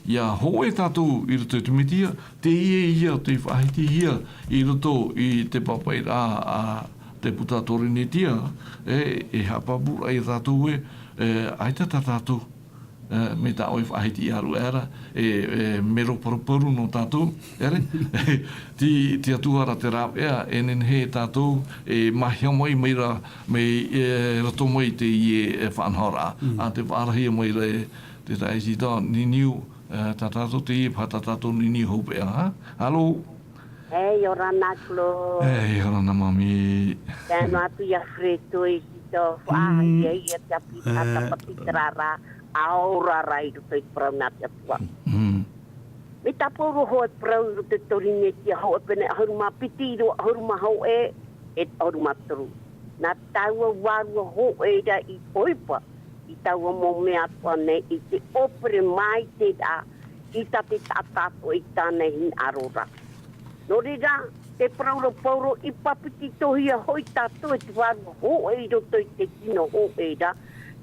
ʻia hōʻē tātou i roto i te Mesia, teie ia tei faʻahitihia i roto i te pāpaʻiraʻa a te puta Torinetia, e, e haʻapāpūraʻa ia tātou ē, e, ʻaita tā tātou, e, mai tā ʻoe faʻahiti ʻia rua ra, e, e, mero paruparu nō tātou, ʻere, te, te Atua ra te rāveʻa, e nehenehe tātou, e, mahia mai, mai ra, mai, e, roto mai teie, e, faʻanahoraʻa. Mm. A te faʻarahia mai ra e te taeaʻe Isidore, niniu, e, tā tātou teie, paha tā tātou niniu hopeʻa, ha? Alo? E, ʻia ora na, Claude. E, ʻia ora na, Mami. Tae noa atu ia Freto Isidore, faʻaʻite ia, ia te ʻāpī, e, tāpati terā ra, ʻaore rā i roto i te parau nā te Atua. Mm. Mai tā Pauro hōʻē parau i roto i te Torinetia hōʻē pene ʻahuru mā piti, ʻīrava ʻahuru mā hōʻē, e ʻahuru mā toru. Nā taua vārua hōʻē ra i ʻohipa i taua mau mea atoʻa nei i te ʻōpere maitaʻi ra i tā te taʻata atoʻa i tāna hinaʻaro ra. Nō reira, tē parau ra Pauro, ʻeiaha piti tohia hoʻi tātou e te vārua hōʻē i roto i te tino hōʻē ra,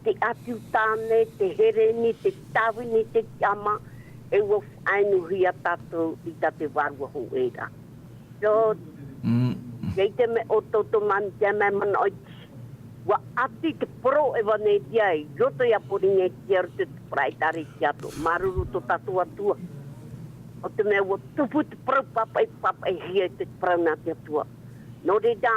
te ʻĀtiutāne, te Hereni, te Tāvini, te Tiʻama, e ʻua faʻaʻinuhia tātou i tā te vārua hōʻē ra. So, mm, kei te mea ʻoutou, tō Mami Tiame, manaʻo iti. ʻUa ʻati te parau ʻevaneria i roto ia Porinetia, roto i te parau ʻĒtārētia atoʻa. Māuruuru tō tātou Atua. ʻO te mea ʻua tupu te parau pāpaʻi, pāpaʻihia i te parau nā te Atua. Nō reira,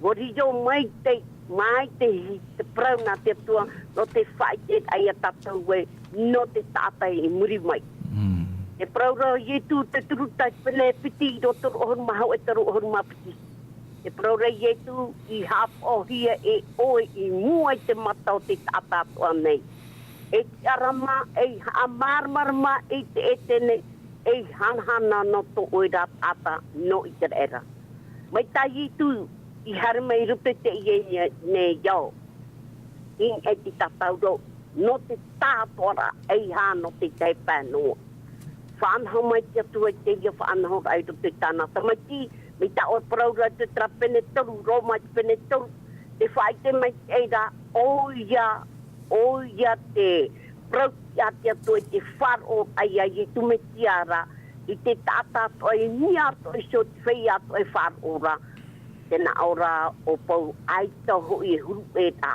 ʻua riro maitaʻi, maitaʻi te parau nā te Atua, nō te faʻaʻite ia tātou ē, nō te taʻata i muri mai. Mm. Tē parau ra Ietu, te Turuta pene piti, ʻīrava toru ʻahuru mā hōʻē, toru ʻahuru mā piti. Tē parau ra Ietu, i haʻapaʻohia e ʻoe i mua i te mata o te taʻata atoʻa nei. E tiʻarama, e haʻamāramarama i te ʻētene, e hanahana nō tō ʻoe ra taʻata nō ʻĪteraʻera. Mai tā Ietu i haere mai i roto i teie nei ao, i niʻa i te tātauro, nō te tātoʻaraʻa, ʻeiaha nō te tahi pae noa. Faʻanaho mai te Atua i teie faʻanahoraʻa i roto i tāna tamaiti, mai tā ʻoe parau ra te, terā pene toru, Roma i te pene toru, tē faʻaʻite maitaʻi ra, ʻoia, ʻoia te parauʻtiʻa a te Atua i te faʻaroʻoraʻa ia Ietu Mesia ra, i te taʻata atoʻa, i niʻa atoʻa iho i te feiā atoʻa e faʻaroʻo ra, tē nā ʻō ra ʻo Pauro, ʻaita hoʻi e huru ʻē ra.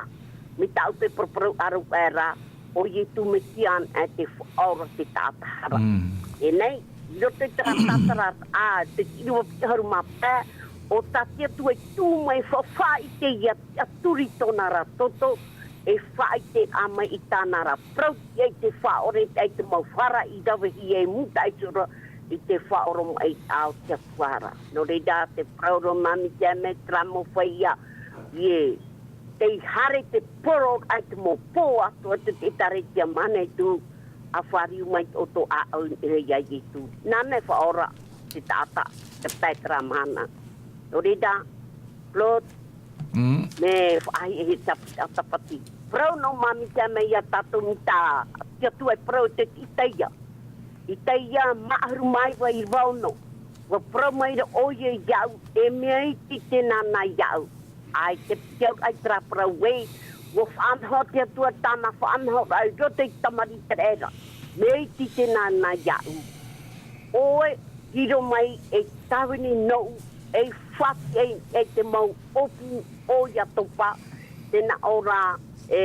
Mai tā ʻoe parau, parau ʻāraʻuaʻe ra, ʻo Ietu Mesia anaʻe te Faʻaora o te taʻata ra. Mm. E nei, i roto i terā tātararaʻa, te ʻīrava piti ʻahuru mā pae, ʻo tā te Atua i tuʻu mai, faʻaʻite ia tiʻaturi tōna ra toto, e faʻaʻiteraʻa mai i tāna ra parauʻtiʻa i te faʻaʻore, i te mau hara i ravehia e mūtaʻa iho ra i te faʻaoromaʻi o te Atua ra. Nō reira, tē parau ra Mami Tiame, terā mau feiā, ē, tei haere te poro ai te mau pō atoʻa o te ʻĒtārētia Manawatu, ʻa fāriu mai tō ʻoutou ʻāʻau i niʻa ia Ietu. Nāna e faʻaora te taʻata, te tae terā mahana. Nō reira, Claude, mm, mea faʻahiahia te ʻāpī Tāpati. Parau noa Mami Tiame ia tātou mai tā te Atua e parau i te Isaia. Isaia maha ʻahuru mā iva, ʻīrava ono. ʻUa parau mai ra ʻoia iāʻu, e mea iti tēnā nā iāʻu. ʻAita e piti auraʻa i terā parau ē, ʻua faʻanaho te Atua tāna faʻanahoraʻa i roto i te tamariʻi ʻĪteraʻera. Mea iti tēnā nā iāʻu. ʻOe, riro mai ei tāvini nōʻu, ei fati ei, ei te mau ʻōpū ʻoia topa, tē nā ʻō ra, e,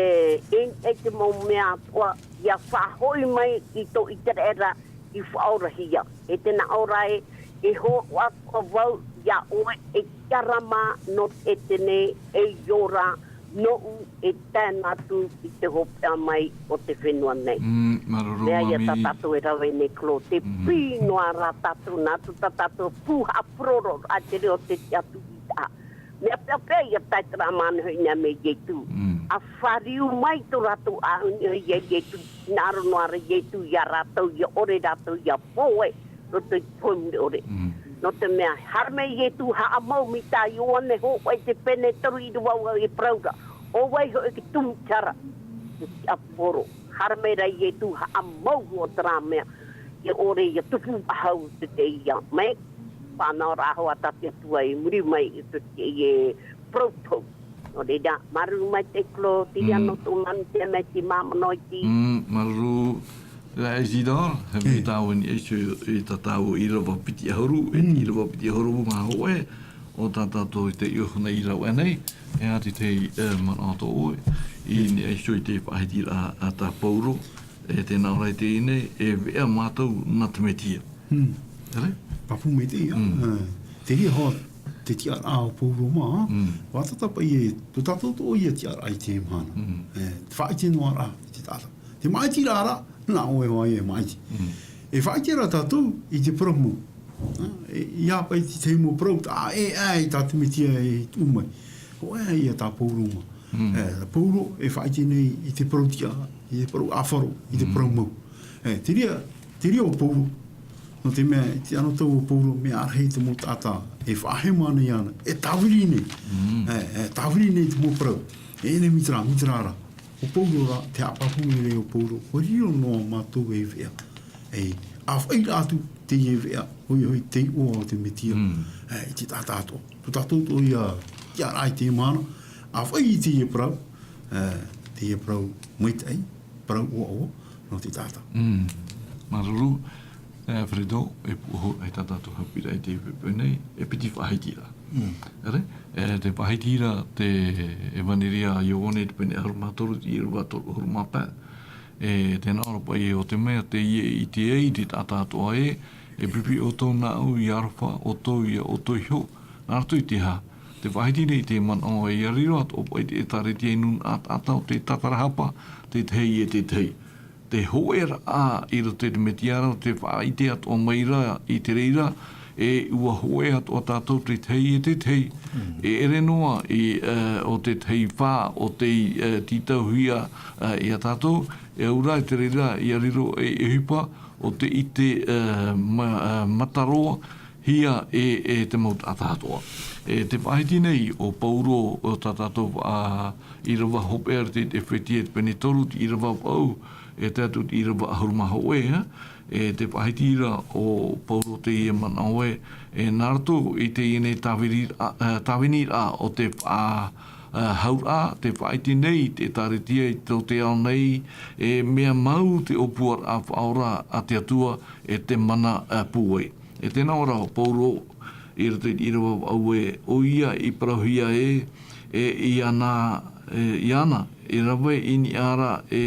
ei, ei te mau mea atoʻa, ʻia faʻahoʻi mai i tō ʻĪteraʻera i faʻaorahia. E tē nā ʻō ra ē, e hōroʻa atoʻa vau iā ʻoe, e tiʻarama nō te ʻētene, ei ora nōʻu e tae noa atu i te hopeʻa mai o te fenua nei. Mm, māuruuru, mea ia Mami. Tā tātou e rave nei, Claude, te, mm, pī noa rā tātou, nā atu tā tātou pū haʻapororoʻa te reo o te tiʻaturiraʻa. Mea peapea ia tae terā mahana hoʻi nei mai Ietu. Mm. ʻA fāriu mai tō rātou ʻāʻau i niʻa ia Ietu, hinaʻaro noa ra Ietu ia rātou, ʻia ʻore rātou, ʻia pohe, roto i te pohe mure ʻore. Mm. Nō te mea, haere mai Ietu haʻamau mai tā Ioane hōʻē te pene toru ʻīrava vaʻu e parau ra, ʻo vai hoʻi te tumu tiʻaraʻa, te tiʻa poro. Haere mai rā Ietu haʻamau o terā mea, ʻia ʻore ʻia tupu faʻahou te tei ia. Mai, fānauraʻa hoʻi tā te Atua i muri mai i te tei e parau. Nō reira, māuruuru maitaʻi Claude, ia nō tō mātou te mea te māmā noa i te. Mm, māuruuru, e Isidore, he mea tāua i niʻa iho i tā tāua ʻīrava piti ʻahuru, e te ʻīrava piti ʻahuru mā hōʻē, ʻo tā tātou i te iʻoa nei i rave nei, e ati te, e, manaʻo tō ʻoe, i niʻa iho i te faʻahitiraʻa a tā Paulo, e tē nā ʻō ra i teie nei, e veʻa mātou nā te Metia. Mm. Tere? Pāpū maitaʻi, ā. Mm. Ā, terā hoʻi te tiʻaraʻa o Paulo mā, ā. Mm. Faʻatata paʻi e, tō tātou atoʻa ia tiʻaraʻa i teie mahana. Mm. E, te faʻaʻite noa ra, i te taʻata. Te maʻitiraʻa ra, nā ʻoe hoʻi e maʻiti. Mm. E faʻaʻite ra tātou i te parau mau. Ā, e, ʻia paʻi te tahi mau parau, tā, e, ʻae, tā te Metia e tuʻu mai. Hōʻē ia tā Paulo mā. Mm. E, Paulo e faʻaʻite nei i te parau tiʻa, i te parau ʻāfaro, i te parau mau. E, terā, terā ʻo Paulo. Nō te mea, i te anotau o Paulo, mea rahi te mau taʻata e faʻahema nei iāna, e tāviri nei. Mm. E, e tāviri nei te mau parau. E, e nei mea terā, mea terā ra. ʻO Paulo rā, te haʻapāpū i reira ʻo Paulo, ʻua riro noa mātou ei veʻa. E, ʻa faʻaʻite atu teie veʻa, ʻoia hoʻi te iʻoa o te Metia. Mm. E, i te taʻata atoʻa. Tō tātou atoʻa ia, tiʻaraʻa i teie mahana, ʻa faʻaʻite i teie parau, e, teie parau maitaʻi, parau ʻoaʻoa, nō te taʻata. Mm. Māuruuru, e, Alfredo, e puʻohu ai tā tātou haʻapiʻiraʻa i teie poʻipoʻi nei, e piti faʻahitiraʻa. Mm. Tere, e, te faʻahitiraʻa, te ʻEvaneria a Ioane, te pene ʻahuru mā toru, te ʻīrava toru ʻahuru mā pae. E, tē nā ʻō ra paʻi ē, ʻo te mea tē ʻite ai te taʻata atoʻa ē, e pipi ʻoutou nāʻu i aroha ʻoutou iā ʻoutou iho, nā roto i te aha? Te faʻahiti nei te manaʻo ē, ʻia riro atoʻa paʻi te ʻĒtārētia i nūnaʻa taʻata ʻo tei tātarahapa te tahi e te tahi. Te hōʻēraʻa i roto i te Metia ra, ʻo te faʻaʻite atoʻa mai ra i te reira, e ʻua hōʻē atoʻa tātou te tahi e te tahi. Mm. E ʻere noa i, e, ʻo te tahi fā ʻo tei, e, tītauhia, e, iā tātou, e au ra i te reira ʻia riro ei ʻohipa ʻo te ʻite, e, ma-, e, mataroa, hia e, e te mau taʻata atoʻa. E te faʻahiti nei ʻo Paulo, ʻo tā tātou, ā, ʻīrava hopeʻa i te ʻĒfetia i te pene toru, te ʻīrava vaʻu, e tae atu i te ʻīrava ʻahuru mā hōʻē, ā, e te faʻahiti ra ʻo Paulo teie manaʻo ē, e nā roto i teie nei tāvini-, ā, ā, tāviniraʻa ʻo te faʻa-, ā, hauraʻa, te faʻaʻite nei i te ʻĒtārētia i tō te ao nei, e mea mau te ʻōpuaraʻa faʻaora a te Atua e te mana, ā, pūai. E tē nā ʻō ra ʻo Paulo, i roto i te ʻīrava vaʻu ē, ʻoia i parauhia ē, e, iāna, e, iāna, i rave i niʻa ra, e,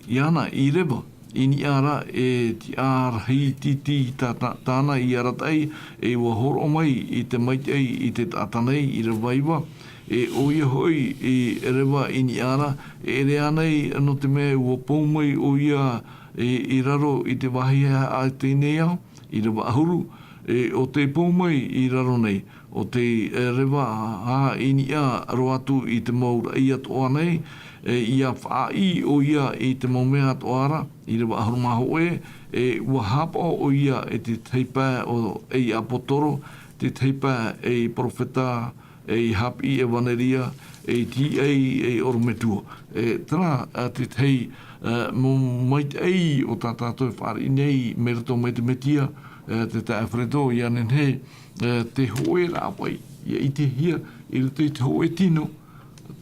iāna, i reva i niʻa ra, e tiʻarahi tītī tā, tā, tāna i arataʻi, e ʻua hōroʻa mai i te maitaʻi i te taʻata nei, ʻīrava iva, e ʻoia hoʻi i reva i niʻa ra, e ʻere ānei, nō te mea ʻua pou mai ʻoia i, i raro i te vāhi a teie nei ao, ʻīrava ʻahuru, e, ʻo tei pou mai i raro nei, ʻo tei, e, reva ā i niʻa roa atu i te mau raʻi atoʻa nei, e, ʻia faʻaʻī ʻoia i te mau mea atoʻa ra, ʻīrava ʻahuru mā hōʻē, e, ʻua haʻapaʻo ʻoia e te tahi pae ʻo, ei ʻāpōsetolo, te tahi pae ei perofeta, ei haʻapiʻi ʻevaneria, ei tīaʻi, ei ʻorometua. E, terā, ā, te tahi, ā, mau maitaʻi ʻo tā tātou e fāriʻi nei, mai roto mai te Metia, ā, te taeaʻe Alfredo, ʻia nehenehe, ā, te hōʻēraʻa paʻi, ʻia ʻitehia, i roto i te hōʻē tino,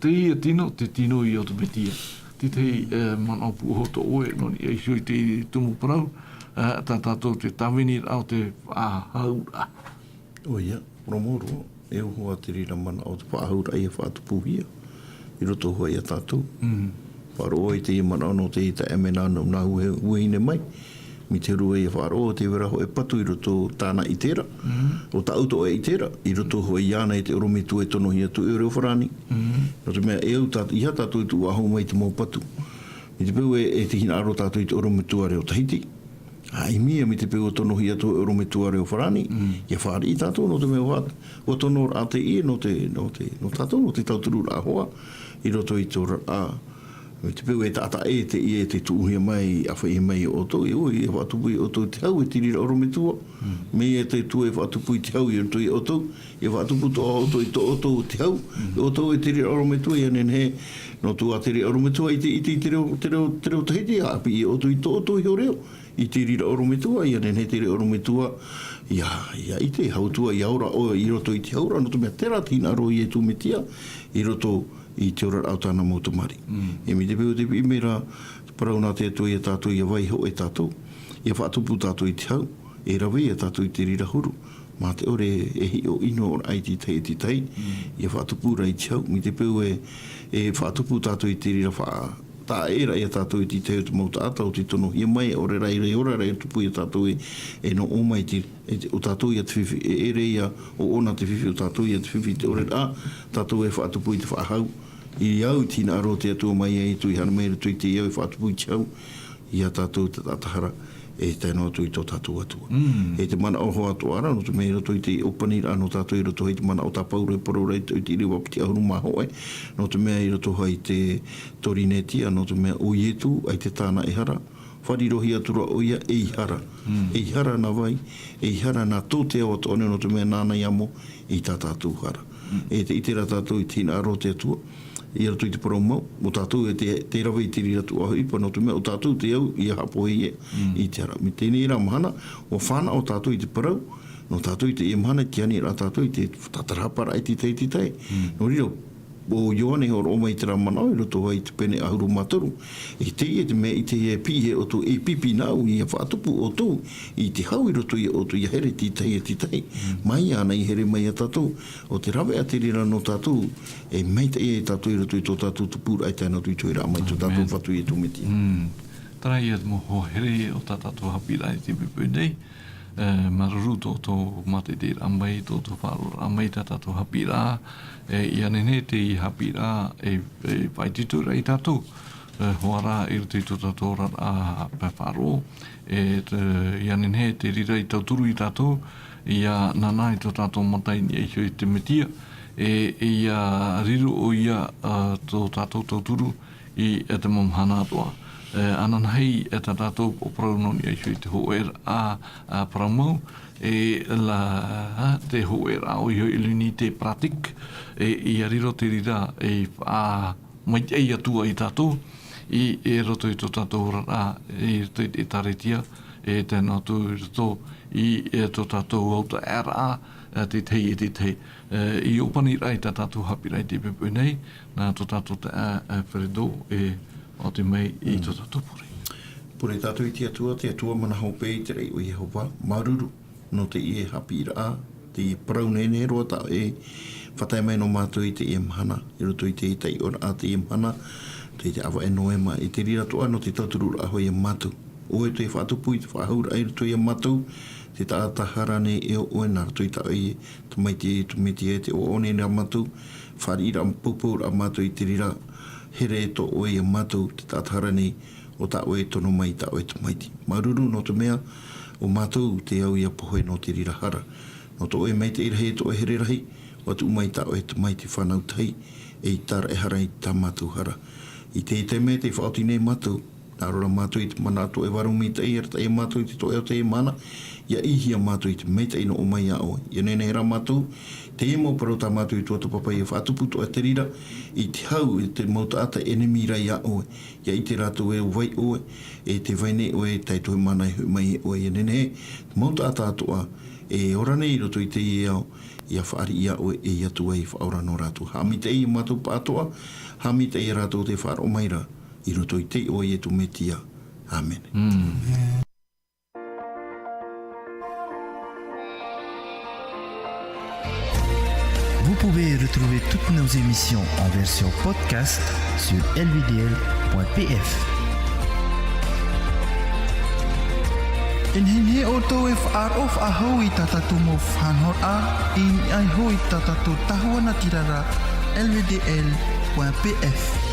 teie tino, te tino ïa o te Metia. Te tahi, ā, manaʻo puʻohu tō ʻoe, nō niʻa iho i te tumu parau, ā, tā tātou te tāviniraʻa ʻo te faʻahauraʻa. ʻOia, parau mau roa, e au hoʻi te reira manaʻo te faʻahauraʻa ʻia faʻatupuhia i roto hoʻi iā tātou. Mm. Faʻaroʻo i teie manaʻo nō te taeaʻe mea nā, nā, nā ue-, uahine mai, mai te huru ïa faʻaroʻo te vera hōʻē patu i roto tāna i terā. Mm. ʻO tāʻu atoʻa i terā, i roto hoʻi iāna i te ʻorometua e tonohia atu e reo farāni. Mm. Nō te mea e au tā-, ʻeiaha tātou e tuʻu faʻahou mai i te mau patu. Mai te peu e, e te hinaʻaro tātou i te ʻorometua reo Tahiti. ʻA ʻimi ia mai te peu ʻua tonohia atu e ʻorometua reo farāni, mm, ʻia fāriʻi tātou nō te mea ʻua, ʻua tonoraʻa teie nō te, nō te, nō tātou, nō te tautururaʻa hoʻi, i roto i te oraraʻa, Te peu e taʻata ʻē te, e te tuʻuhia mai, ʻāfaʻi mai iā ʻoutou, e ʻua, e faʻatupu iā ʻoutou te hau, e te reira ʻorometua. Mai iā te Atua e faʻatupu i te hau i roto iā ʻoutou, e faʻatupu atoʻa ʻoutou i tō ʻoutou te hau, iā ʻoutou e te reira ʻorometua, ʻia nehenehe, nō te reira ʻorometua, ʻite, ʻite i te reo, te reo, te reo Tahiti, ʻāpī iā ʻoutou i tō ʻoutou iho reo, i te reira ʻorometua, ʻia nehenehe te reira ʻorometua, ʻia, ʻia ʻite, hau atu ā, ʻia ora ʻoe i roto i te hau ra, nō te mea terā te hinaʻaro o Ietu Metia, i roto i te oraraʻa o tāna mau tamariʻi. E mai te peu te piʻi mai ra, te parau nā te Atua iā tātou, ʻia vaiiho e tātou, ʻia faʻatupu tātou i te hau, e rave iā tātou i te reira huru, mā te ʻore e hiʻo ʻino ʻoraʻa i te tahi, e te tahi, ʻia faʻatupu ra i te hau, mai te peu e, e faʻatupu tātou i te reira faʻa-, taʻa ʻē ra iā tātou i te tahi o te mau taʻata, ʻo te tonohia mai, ʻaore rā e ora ra e tupu iā tātou e, e noʻo mai te, e te, ʻo tātou ʻia te fifi, e ʻere ʻia ʻoʻona te fifi, ʻo tātou ʻia te fifi i te ʻoreraʻa, tātou e faʻatupu i te faʻahau, i au i te hinaʻaro o te Atua mai iā Ietu i haere mai i roto i te ao e faʻatupu i te hau, iā tātou te taʻata hara, e tae noa atu i tō tātou Atua. E te manaʻo hoʻi atoʻa ra, nō te mea i roto i te ʻōpaniraʻa nō tātou i roto i te manaʻo tā Pauro e parau ra i te, i te ʻīrava piti ʻahuru mā hōʻē, nō te mea i roto hoʻi i te Torinetia, nō te mea ʻo Ietu, ʻaita tāna e hara, fāriʻi roa atu ra ʻoia ei hara. Ei hara nā vai, ei hara nā tō te ao atoʻa nei, nō te mea nāna i amo i tā tātou hara. E te ʻite ra tātou i te hinaʻaro o te Atua, i roto i te parau mau, ʻo tātou e te, te rave i te reira tuʻa ʻohipa, nō te mea ʻo tātou te au ʻia haʻapohe i te hara. Mai teie nei ra mahana, ʻua fānaʻo tātou i te parau, nō tātou i teie mahana, i te ani ra tātou i te tātarahapa ra i te tahi, te tahi. Nō reira, ʻo Ioane e hōroʻa mai i terā manaʻo i roto ai i te pene ʻahuru mā toru. E teie te mea ʻite e piʻi iā ʻoutou, e pipi nāʻu ʻia faʻatupu ʻoutou i te hau i roto iā ʻoutou ʻia here te tahi e te tahi. Mai iāna i here mai iā tātou, ʻo te rave a te reira nō tātou, e maitaʻi ia tātou i roto i tō tātou tupuraʻa e tae noa atu i te hoeraʻa mai tō tātou Fatu Ietu Metia. Terā ia te mau hoa here o tā tātou haʻapiʻiraʻa i te poʻipoʻi nei. E, māuruuru tō, tō mātaʻitaʻiraʻa mai, tō, tō faʻaroʻoraʻa mai tā tātou haʻapiʻiraʻa, e, ʻia nehenehe te haʻapiʻiraʻa, e, e, faʻaitoito ra ia tātou, e, hoʻi rā i roto i tō tātou oraraʻa, e, faʻaroʻo, e, te, ʻia nehenehe te reira i tauturu ia tātou, ʻia nānā i tō tātou mata i niʻa iho i te Metia, e, e ʻia riro ʻoia, e, tō tātou tauturu, i, e, te mau mahana atoʻa. E, ananahi, e, tā tātou parau nō niʻa iho i te hōʻēraʻa, a, parau mau, e, la, te hōʻēraʻa ʻoia hoʻi i l'unité pratique, e, ʻia riro te reira, e, faʻamaitaʻi atu ai ia tātou, i, e, roto i tō tātou oraraʻa, i roto i te ʻĒtārētia, e, tae noa atu i roto i, e, tō tātou autaʻeraʻa, e, te tahi e te tahi. E, i ʻōpaniraʻa i tā tātou haʻapiʻiraʻa i te poʻipoʻi nei, nā tō tātou taeaʻe, e, Fredo, e ʻoatu mai i tō tātou pure. Pure tātou i te Atua, te Atua mana hope i te raʻi o Iehova, māuruuru nō teie haʻapiʻiraʻa, teie parau nehenehe roa tā ʻoe e faʻatae mai nō mātou i teie mahana, i roto i te taiʻoraʻa teie mahana, te, te ʻāvaʻe Noema, i te reira atoʻa nō te tauturu ra hoʻi ia mātou. ʻOe tē faʻatupu i te faʻahauraʻa i roto ia mātou, te taʻata hara nei e ʻo ʻoe nā roto i tā ʻoe Tamaiti Ietu Metia e te ʻoaʻoa nei nā mātou, fāriʻiraʻa poupou ra mātou i te reira here tō ʻoe ia mātou, te taʻata hara nei, ʻo tā ʻoe e tono mai i tā ʻoe Tamaiti. Māuruuru nō te mea, ʻo mātou te au ʻia pohe nō te reira hara. Nō tō ʻoe maitaʻi rahi, tō ʻoe here rahi, ʻua tuʻu mai tā ʻoe Tamaiti fānau tahi, e i tāraʻehara i tā mātou hara. I te taime tē faʻaoti nei mātou, nā roto ra mātou i te mana atoʻa e vārua maitaʻi, e arataʻi ia mātou i te toʻe o teie mahana, ʻia ʻīhia mātou i te maitaʻi nō ʻō mai iā ʻoe. ʻIa nehenehe rā mātou, teie mau parau tā mātou i tuatāpapa ʻia faʻatupu atoʻa te reira, i te hau, i te mau taʻata ʻenemi ra iā ʻoe. ʻIa ʻite rātou e ʻo vai ʻoe, e tē vai nei ʻoe, taʻe tohe mana e hoʻi mai e ʻoe. ʻIa nehenehe, te mau taʻata atoʻa, e ora nei i roto i teie ao, ʻia fāriʻi iā ʻoe, e ʻia tuʻu ai faʻaora nō rātou. Haʻamaitaʻi ia mātou pāʻatoʻa, haʻamaitaʻi ia rātou tē faʻaroʻo mai ra, i roto i te iʻoa o Ietu Metia. ʻĀmene. Vous pouvez retrouver toutes nos émissions en version podcast sur L V D L point P F. E nehenehe ʻoutou e faʻaroʻo faʻahou i tā tātou mau faʻanahoraʻa, i niʻa iho i tā tātou tahuʻa natirara, L V D L point P F.